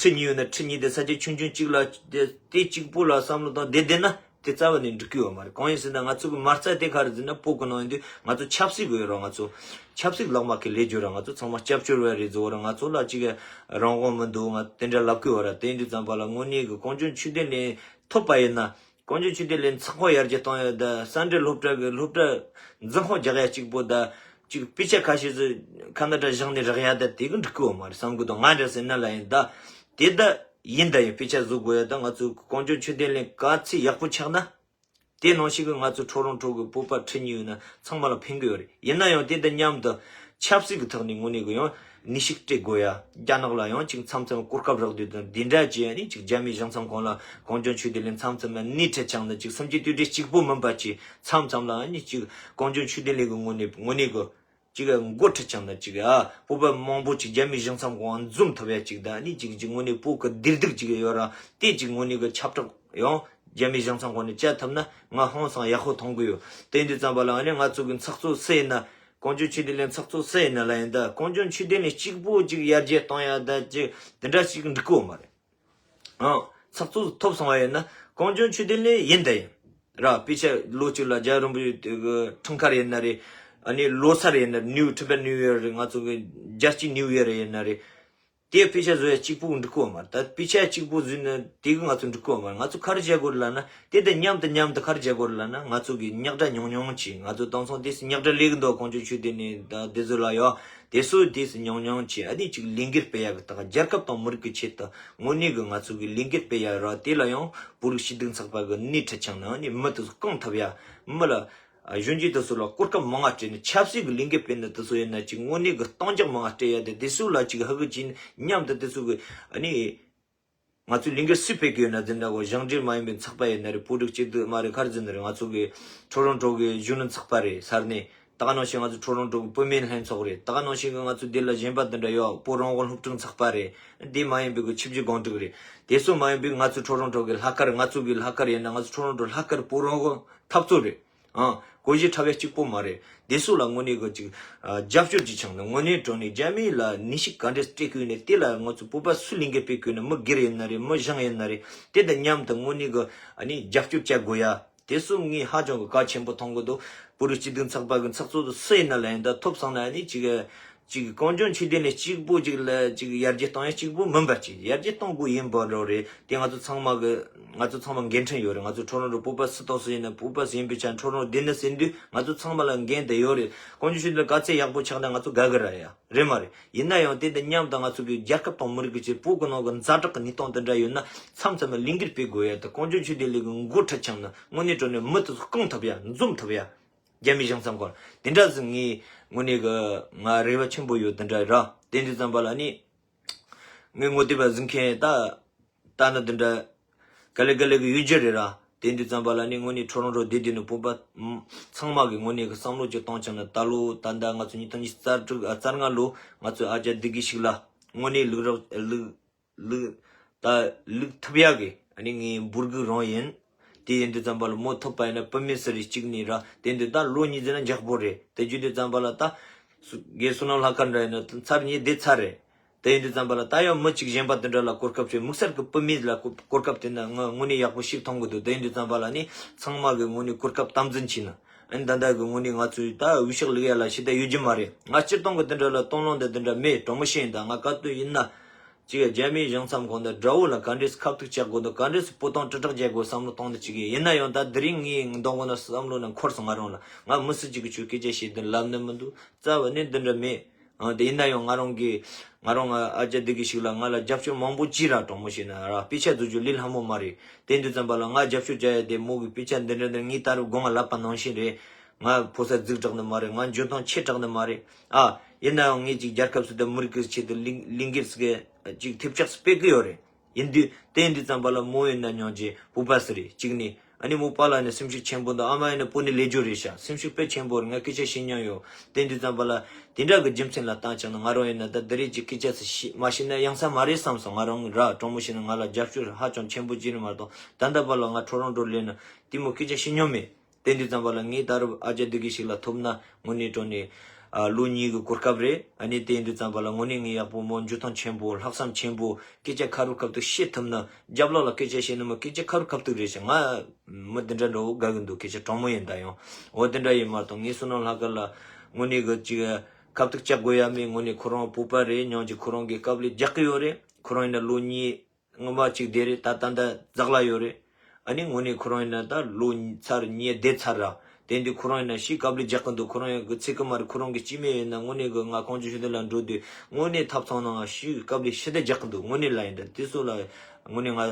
ཁྲི་གཉིས་ཡོད་ན་ཁྲི་གཉིས་དེ་ས་ཆ་ཆུང་ཆུང་གཅིག་ལ་དེ་དེ་གཅིག་པོ་ལ་བསམ་བློ་བཏང་བསྡད་བསྡད་ན། དེ་རྩ་བ་ནས་འགྲིག་གི་ཡོད་མ་རེད། གང་ཡིན་ཟེར་ན་ང་ཚོ་གི་མ་རྩ་དེ་ག་རེ་ཟེར་ན་བོད་གི་ནང་ཡིན་དུས་ང་ཚོ་ཆབ་སྲིད་གི་ཡོད་ར། ང་ཚོ་ཆབ་སྲིད་ལག་མ་ཁེ་ལས་རྒྱུ་ར། ང་ཚོ་ཚང་མ་སྐྱབས་བཅོལ་བ་རེད་ཟེར་བ་ར། ང་ཚོ་ལ་ཅིག་རང་དབང་མི་འདུག་ང་དེ་འདྲ་ལབ་གི་ཡོད་ར། དེ་ཡིན་དུས་ཙམ་པ་ལ་དངོས་གནས་གི་གངས་ལྗོངས་ཆོས་ལྡན་གླིང་ཐོབ་པ་ཡིན་ན་གངས་ལྗོངས་ཆོས་ལྡན་གླིང་ཚགས་པར་ཡར་རྒྱས་གཏོང་ཡ་ད་ས་འབྲེལ་སློབ་གྲྭ་གི་སློབ་གྲྭ་འཛིན་ཁང་རྒྱག་ཡ་གཅིག་པོ་ད་ཅིག་དཔེ་ཆ་ཁ་ཤས་ཟིག་ཁ་ན་ཌ་བཞག་ནས་རག་ཡ་ད་དེ་གི་འགྲིག་གི་ཡོད་མ་རེད་བསམ་གི་འདུག་ང་འདྲ་ཟེར་ན་ལ་ཡིན་ད་དེ་ད། ཡིན་ད་ཡིན་དཔེ་ཆ་བཟོ་དགོས་ཡ་ད་ང་ཚོ་གངས་ལྗོངས་ཆོས་ལྡན་གླིང་ག་ཚད་ཡག་པོ་ཆགས་ན། དེ་ནང་བཞིན་གི་ང་ཚོ་ཁྲོ་རོང་ཁྲོ་གི་བོད་པ་ཁྲི་གཉིས་ཡོད་ན་ཚང་མ་ལ་ཕན་གི་ཡོད་རེད། ཡིན་ན་ཡང་དེ་དང་མཉམ་དུ་ ཆབ་སྲིད་ཀྱི་ཐོག་ནས་དངོས་གནས་ཀྱི་ཡང་ནུས་ཤུགས་སྤྲད་དགོས་ཡ། རྒྱ་ནག་ལ་ཡང་ཅིག་མཚམས་མཚམས་གོ་སྐབས་རག་དུས་དང་འདི་འདྲ་བྱས་ནས་ཅིག་རྒྱ་མིའི་གཞུང་ཚབ་ཁང་ལ་གངས་ལྗོངས་ཆོས་ལྡན་གླིང་མཚམས་མཚམས་ནས་སྣེ་ཁྲིད་བྱུང་ན་ཅིག་སུམ་ཅུ་དུས་དྲན་གཅིག་པོ་མིན་པ་ཅིག་མཚམས་མཚམས་ལ་ནི་ཅིག་གངས་ལྗོངས་ཆོས་ལྡན་གླིང་གི་ངོས་ནས་དངོས་གནས་ཀྱི་ཅིག་འགོ་ཁྲིད་བྱུང་ན་ཅིག་ཨ་བོད་པ་མང་པོ་ཅིག་རྒྱ་མིའི་གཞུང་ཚབ་ཁང་འཛོམས་ཐུབ་ཡ་ཅིག་དང་ནི་ཅིག་ཅིག་དངོས་གནས་བོད་ཀྱི་བདེ་སྡུག་ཅིག་ཡོད་ར་དེ་ཅིག་དངོས་གནས་ཀྱི་ཁྱབ་བསྒྲགས་ཡང་རྒྱ་མིའི་གཞུང་ཚབ་ཁང་ནས་བྱ་ཐུབ་ན་ང་ཧང་སང་ཡག་པོ་མཐོང་གི་ཡོད། དེ་འདི་ཙམ་པ་ལ་ནི་ང་ཚོ་གི་ཚགས་གཙོ་སུ་ཡིན་ན། གངས་ལྗོངས་ཆོས་ལྡན་གླིང་ཚགས་གཙོ་སུ་ཡིན་ན་ལ་ཡིན་ད་གངས་ལྗོངས་ཆོས་ལྡན་གླིང་གཅིག་པོ་ཅིག་ཡར་རྒྱས་གཏོང་ཡ་ད་ཅིག་དེ་འདྲ་ཞིག་འགྲིག་གི་ཡོད་མ་རེད། ཨང་། ཚགས་གཙོ་ཐོབ་སོང་བ་ཡིན་ན་གངས་ལྗོངས་ཆོས་ལྡན་གླིང་ཡིན་ད་ཡིན། ར་དཔེ་ཆ་ལོ་གཅིག་ལ་རྒྱལ་བ་རིན་པོ་ཆེ་གི་འཁྲུངས་སྐར་ཡིན་ན་རེད། ཨ་ནི་ལོ་གསར་ཡིན་ན་ནིའུ་ཁྲི་པ་ནིའུ་ཡར་རེད། ང་ཚོ་གི་རྒྱལ་སྤྱི་ནིའུ་ཡར་ཡིན་ན་རེད། དེ་དཔེ་ཆ་བཟོ་ཡ་གཅིག་པུ་འགྲིག་གོ་མ་ད་དཔེ་ཆ་གཅིག་པུ་བཟོས་ན་དེ་གི་ང་ཚོ་འགྲིག་གོ་མ་ང་ཚོ་ག་རེ་བྱ་དགོས་རེད་ལབ་ན་དེ་དང་མཉམ་དུ་མཉམ་དུ་ག་རེ་བྱ་དགོས་རེད་ལབ་ན་ང་ཚོ་གི་རྙོག་དྲ་ཉུང་ཉུང་བྱས། ང་ཚོ་དེང་སང་དེ་སུ་རྙོག་དྲ་ལས་གི་འདུག་གངས་ལྗོངས་ཆོས་ལྡན་ནས་ད་དེ་ཚོ་ལ་ཡོད། དེ་སུ་དེ་སུ་ཉུང་ཉུང་བྱས། ཨ་ནི་ཅིག་ལས་འགུལ་སྤེལ་ཡ་གི་ད་རྒྱལ་ཁབ་དང་མི་རིགས་ཀྱི་ཆེད་དུ་དངོས་གནས་གི་ང་ཚོ་གི་ལས་འགུལ་སྤེལ་ཡ་ར་དེ་ལ་ཡང་བོད་རིགས་སྤྱི་མཐུན་ཚོགས་པ་གི་སྣེ་ཁྲིད་བྱུང་ན་ཨ་ནི་མི་དེ་ཚོ་བསྐང་ཐུབ་ཡ། མི་ལ། གཞོན་སྐྱེས་དེ་ཚོ་ལ་གོ་སྐབས་མང་ང་སྤྲད་ནས་ཆབ་སྲིད་ཀྱི་ལས་འགུལ་སྤེལ་ནས་དེ་ཚོ་ཡིན་ན་ཅིག་དངོས་གནས་ཀྱི་གཏིང་རྒྱག་མང་ང་སྤྲད་ཡ་དེ་དེ་ཚོ་ལ་ཅིག་ཧ་གི་ཅིག་མཉམ་དུ་དེ་ཚོ་གི་ཨ་ནི། ང་ཚོའི་ལས་འགུལ་སུས་སྤེལ་གི་ཡོད་ན་འཛིན་གྲྭ་གོ་གཞུང་འབྲེལ་མ་ཡིན་པའི་ཚོགས་པ་ཡིན་ན་རེད། བོད་རིགས་སྤྱི་འཐུས་མ་རེད། ག་རེ་འཛིན་ན་རེད། ང་ཚོ་གི་ཁྲོ་རོང་ཁྲོ་གི་གཞོན་ནུ་ཚོགས་པ་རེད་ས་གནས། ད་ག་ནང་བཞིན་ང་ཚོ་ཁྲོ་རོང་ཁྲོ་གི་བུད་མེད་ལྷན་ཚོགས་རེད། ད་ག་ནང་བཞིན་གི་ང་ཚོ་འདི་ལ་གཞན་པ་འདི་འདྲ་ཡོད། བོད་རང་དབང་སློབ་ཕྲུག་ཚོགས་པ་རེད། འདི་མ་ཡིན་པའི་གི་ཆིབས་བསྒྱུར་སྒང་དྲུག་རེད། དེ་ཚོ་མ་ཡིན་པའི་ང་ཚོ་ཁྲོ་རོང་ཁྲོ་གི་ལྷག་དཀར། ང་ཚོ་གི་ལྷག་དཀར་ཡིན་ན་ང་ཚོ་ཁྲོ་རོང་ཁྲོ་ལྷག་དཀར་བོད་རང་དབང་འཐབ་རྩོད་རེད། ཨང་། གོ་གཞི་འཁྲབ་ཡ་གཅིག་པོ་མ་རེད། དེ་ཚོ་ལ་དངོས་གནས་གི་ཅིག་ཨ་རྒྱབ་སྐྱོར་ཅིག་བྱུང་ན་དངོས་གནས་དྲང་གནས་རྒྱ་མི་ལ་ནུས་ཤུགས་ག་འདྲས་སྤྲད་གི་ཡོད་ནས་དེ་ལ་ང་ཚོ་བོད་པ་སུ་ལས་འགུལ་སྤེལ་གི་ཡོད་ན་མི་སྒེར་ཡིན་ན་རེད། མི་གཞུང་ཡིན་ན་རེད། དེ་དང་མཉམ་དུ་དངོས་གནས་གི་ཨ་ནི་རྒྱབ་སྐྱོར་བྱ་དགོས་ཡ། དེ་ཚོ་ངས་ཧ་ཅང་གི་གལ་ཆེན་པོ་མཐོང་གི་འདུག་བོད་རིགས་སྤྱི་མཐུན་ཚོགས་པ་གི་ཚོགས་གཙོ་དེ་སུ་ཡིན་ན་ལ་ཡིན་ད་ཐོབ་སོང་ན་ཨ་ནི་ཅིག་ཅིག་གངས་ལྗོངས་ཆོས་ལྡན་ལ་གཅིག་པོ་ཅིག་ལ་ཅིག་ཡར་རྒྱས་གཏོང་ཡ་གཅིག་པོ་མིན་པ་ཅིག་ཡར་རྒྱས་གཏོང་དགོས་ཡིན་པ་འགྲོ་རེད། དེ་ང་ཚོ་ཚང་མ་གི་ང་ཚོ་ཚང་མ་འགན་འཁྲི་ཡོད་རེད། ང་ཚོ་ཁྲོ་རོང་ཁྲོ་བོད་པ་སུ་དང་སུ་ཡིན་ན་བོད་པ་སུ་ཡིན་པའི་ཆ་ཁྲོ་རོང་བསྡད་ན་ཟིན་དུས་ང་ཚོ་ཚང་མ་ལ་འགན་དེ་ཡོད་རེད། གངས་ལྗོངས་ཆོས་ལྡན་ག་ཚད་ཡག་པོ་ཆགས་ན་ང་ཚོ་དགའ་གི་ར་ཡ་རེད་མ་རེད། ཡིན་ན་ཡང་དེ་དང་མཉམ་དུ་ང་ཚོ་གི་རྒྱལ་ཁབ་དང་མི་རིགས་ཀྱི་ཆེད་བོད་ཀྱི་ནང་གི་ཛ་དྲག་གི་གནས་སྟངས་དེ་འདྲ་ཡོད་ན་མཚམས་མཚམས་ལ་ལས་འགུལ་སྤེལ་དགོས་ཡ་དང་གངས་ལྗོངས་ཆོས་ལྡན་གླིང་གི་འགོ་ཁྲིད་བྱུང་ན་དངོས་གནས་དྲང་གནས་མི་དེ་ཚོ་བསྐང་ཐུབ་ཡ་འཛོམས་ཐུབ་ཡ། རྒྱ་མི་གཞུང་ཚབ་ཁང་དེ་འདྲ་ཟིག་ངས་དངོས་གནས་གི་ང་རེ་བ་ཆེན་པོ་ཡོད་དེ་འདྲ་ར། དེ་འདྲ་ཙམ་པ་ལ་ནི་ངས་ངོ་དེབ་ཟིན་མཁན་ད་ལྟ་ན་དེ་འདྲ་ག་ལེ་ག་ལེ་གི་ཡོད་རྒྱུ་རེད་ར། དེ་འདྲ་ཙམ་པ་ལ་ནི་དངོས་གནས་ཁྲོ་རོང་ཁྲོ་བསྡད་དུས་ནི་བོད་པ་ཚང་མ་གི་དངོས་གནས་གི་བསམ་བློ་ཅིག་བཏང་བྱུང་ན་ད་ལོ་ད་ལྟ་ང་ཚོ་ཉིས་སྟོང་ཉི་ཤུ་རྩ་དྲུག་རྩ་ལྔ་ལོ་ང་ཚོའི་ཨ་ཅག་བདེ་སྐྱིད་ཞིག་ལ་དངོས་གནས་ལུག་རོགས་ལུག་ལུག་ད་ལུག་ཐུབ་ཡག་གི་ཨ་ནི་ངའི་འབོད་སྐུལ་རང་ཡིན། དེ་ཡིན་དུས་ཙམ་པ་ལ་མོ་ཐུབ་པ་ཡིན་ན་བུད་མེད་སུ་རེད་གཅིག་ནས་ར། དེ་འདི་ད་ལོ་གཉིས་ཟིན་ན་འཇག་པོ་རེད། དེ་བརྒྱུད་དུས་ཙམ་པ་ལ་ད་སུ་རྒན་བསོད་ནམས་ལྷག་དཀར་འདྲ་ཡིན་ན་ཚར་གཉིས་བསྡད་ཚར་རེད། དེ་ཡིན་དུས་ཙམ་པ་ལ་ད་ཡང་མི་གཅིག་གཞན་པ་དེ་འདྲ་ལ་གོ་སྐབས་བྱས་དམིགས་བསལ་གྱི་བུད་མེད་ལ་གོ་གོ་སྐབས་དེ་ན་ང་དངོས་གནས་ཡག་པོ་ཞིག་མཐོང་གི་འདུག་དེ་ཡིན་དུས་ཙམ་པ་ལ་ནི་ཚང་མ་གི་དངོས་གནས་གོ་སྐབས་དམ་འཛིན་བྱས་ན་ཨ་ནི་ད་ལྟ་གི་དངོས་གནས་ང་ཚོའི་ད་འུ་ཤག་ལུག་ཡ་ལ་ཞེ་དྲག་ཡོད་རྒྱུ་མ་རེད། ང་སྤྱིར་བཏང་གི་དེ་འདྲ་ལ་གཏོང་ལོང་དེ་དེ་འདྲ་མེད། དྲང་མོ་བཤད་ཡིན། ད་ང་ག་དུས་ཡིན་ན། གཅིག་རྒྱ་མིའི་གཞུང་ཚབ་ཁང་དང་དགྲ་བོ་ལ་ག་འདྲས་སུ་ཁ་ཐུག་བཅག་དགོས་འདུག་ག་འདྲས་སུ་སྤོ་སྟངས་དྲིལ་བསྒྲགས་བྱེད་དགོས་བསམ་བློ་གཏོང་འདི་གཅིག་ཡིན། ཡིན་ན་ཡང་ད་དེ་རིང་ངའི་འདང་དགོས་ན་བསམ་བློ་ནང་འཁོར་སོང་། ང་རང་ལ་ང་མི་སུ་གཅིག་གི་ཆོས་སྐད་ཆ་བཤད་དུས་ལབ་ནི་མི་འདུག་རྩ་བ་ནས་འདི་འདྲ་མེད། ཨ་དེ་ཡིན་ན་ཡང་ང་རང་གི་ང་རང་ཨ་ཅག་འདི་གི་ཞིག་ལ་ང་ལ་རྒྱབ་སྐྱོར་མང་པོ་ཅིག་ར་དྲང་མོ་བཤད་ན་ར་དཔེ་ཆ་བཟོ་རྒྱུ་ལས་སླ་མོ་མ་རེད། དེ་འདི་ཙམ་པ་ལ་ང་རྒྱབ་སྐྱོར་བྱ་ཡ་དེ་མོ་གི་དཔེ་ཆ་འདི་འདྲ་འདི་ངས་ད་རུང་དགོང་ང་ལབ་པ་ནང་བཞིན་རེད། ང་ཕོ་གསར་རྫིག་དྲག་ནི་མ་རེད། ང་འཇོན་ཐང་ཆེ་དྲག་ནི་མ་རེད། ཨ། ཡིན་ན་ཡང་ངས་ཅིག་རྒྱལ་ཁབ་སུ་དང་མི་རིགས་ཀྱི་ཆེད་དུ་ལིང་ལིང་གེར་སི་ཀེ་ཅིག་ཐེབས་ཆག་སྤེལ་གི་ཡོད་རེད། ཡིན་དུས་དེ་ཡིན་དུས་ཙམ་པ་ལ་མོ་ཡིན་ན་ཉོན་ཅིག་བུ་པ་སི་རེད་གཅིག་ནི། ཨ་ནི་མོ་པ་ལ་ནི་སེམས་ཤུགས་ཆེན་པོ་འདུག་ཨ་མ་ཡིན་ན་བུ་ནི་ལས་རྒྱུ་རེད་ཤག་སེམས་ཤུགས་དཔེ་ཆེན་པོ་རེད། ང་སྐད་ཆ་བཤད་མྱོང་ཡོད། དེ་ཡིན་དུས་ཙམ་པ་ལ་དེ་འདྲ་གི་རྒྱུ་མཚན་ལ་བརྟེན་བྱས་ན་ང་རང་ཡིན་ན་ད་འདི་རེད་ཅིག་སྐད་ཆ་སི་ཤི་མ་ཤི་ན་ཡང་ས་མ་རེད་བསམ་སོང་། ང་རང་ར་དྲང་མོ་བཤད་ན་ང་ལ་རྒྱབ་སྐྱོར་ཧ་ཅང་ཆེན་པོ་ཅིག་རེད་མ་གཏོགས་ད་ལྟ་བར་ལ་ང་ཁྲོ་རོང་ཁྲོ་སླེབས་ན་དེ་མོ་སྐད་ཆ་བཤད་མྱོང་མེད། དེ་འདི་ཙམ་པ་ལ་ངས་ད་རུང་ཨ་ཅག་འདི་གི་ཞིག་ལ་ཐོབ་ན་དངོས་གནས་དྲང་གནས་ཨ་ལོ་གཉིས་ཀྱི་གོ་སྐབས་རེད། ཨ་ནི་དེ་འདི་ཙམ་པ་ལ་དངོས་གནས་ངས་ཡག་པོ་མོ་འཇོན་ཐང་ཆེན་པོ་ལྷག་བསམ་ཆེན་པོ་སྐད་ཆ་ཁ་རུབ་ཁ་ཐུག་བཤད་ཐུབ་ན་རྒྱབ་ལོགས་ལ་སྐད་ཆ་བཤད་ན་མོ་སྐད་ཆ་ཁ་རུབ་ཁ་ཐུག་རེད་ཤག་ང་མི་འདི་འདྲ་འདྲ་བོ་དགའ་གི་འདུག་སྐད་ཆ་དྲང་མོ་ཡིན་ད་ཡང་འོ་དེ་འདྲ་ཡིན་མ་གཏོགས་ངས་བསོད་ནམས་ལྷག་དཀར་ལ་དངོས་གནས་གི་ཅིག་ཁ་ཐུག་བཅག་དགོས་ཡ་མེད། དངོས་གནས་ཁོ་རང་བོད་པ་རེད། ཉོན་ཅིག་ཁོ་རང་གི་དཀའ་ལས་རྒྱག་གི་ཡོད་རེད། ཁོ་རང་ཡིན་ན་ལོ་གཉིས། སྔོན་མ་གཅིག་བསྡད་རེད། ད་ད་ལྟ་འཛག་ལ་ཡོད་རེད། ཨ་ནི་དངོས་གནས་ཁོ་རང་ཡིན་ན་ད་ལོ་ཚར་གཉིས་བསྡད་ཚར་ར། དེ་འདི་ཁོ་རང་ཡིན་ན་ཤི་དཀའ་ལས་རྒྱག་གི་འདུག་ཁོ་རང་ཡང་གི་ཚེ་གི་མ་རེད། ཁོ་རང་གི་སྐྱེ་དམན་ཡིན་ན་དངོས་གནས་གི་ང་གངས་ལྗོངས་ཆོས་ལྡན་ལ་འགྲོ་དུས་དངོས་གནས་ཐབ་ཚང་ནང་ཤི་དཀའ་ལས་ཤི་བསྡད་རྒྱག་གི་འདུག་དངོས་གནས་ལ་ཡིན་ད་དེ་ཚོ་ལ་དངོས་གནས་ང་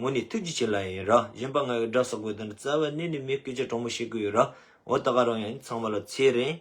དངོས་གནས་ཐུགས་རྗེ་ཆེ་ལ་ཡིན་ར། གཞན་པ་ང་གི་དགྲ་བསགས་དགོས་དེ་འདྲ་རྩ་བ་ནས་ནས་མེད། སྐད་ཆ་དྲང་མོ་བཤད་གི་ཡོད་ར། འོ་ད་ག་རང་ཡང་ཚང་མ་ལ་ཚེ་རིང་།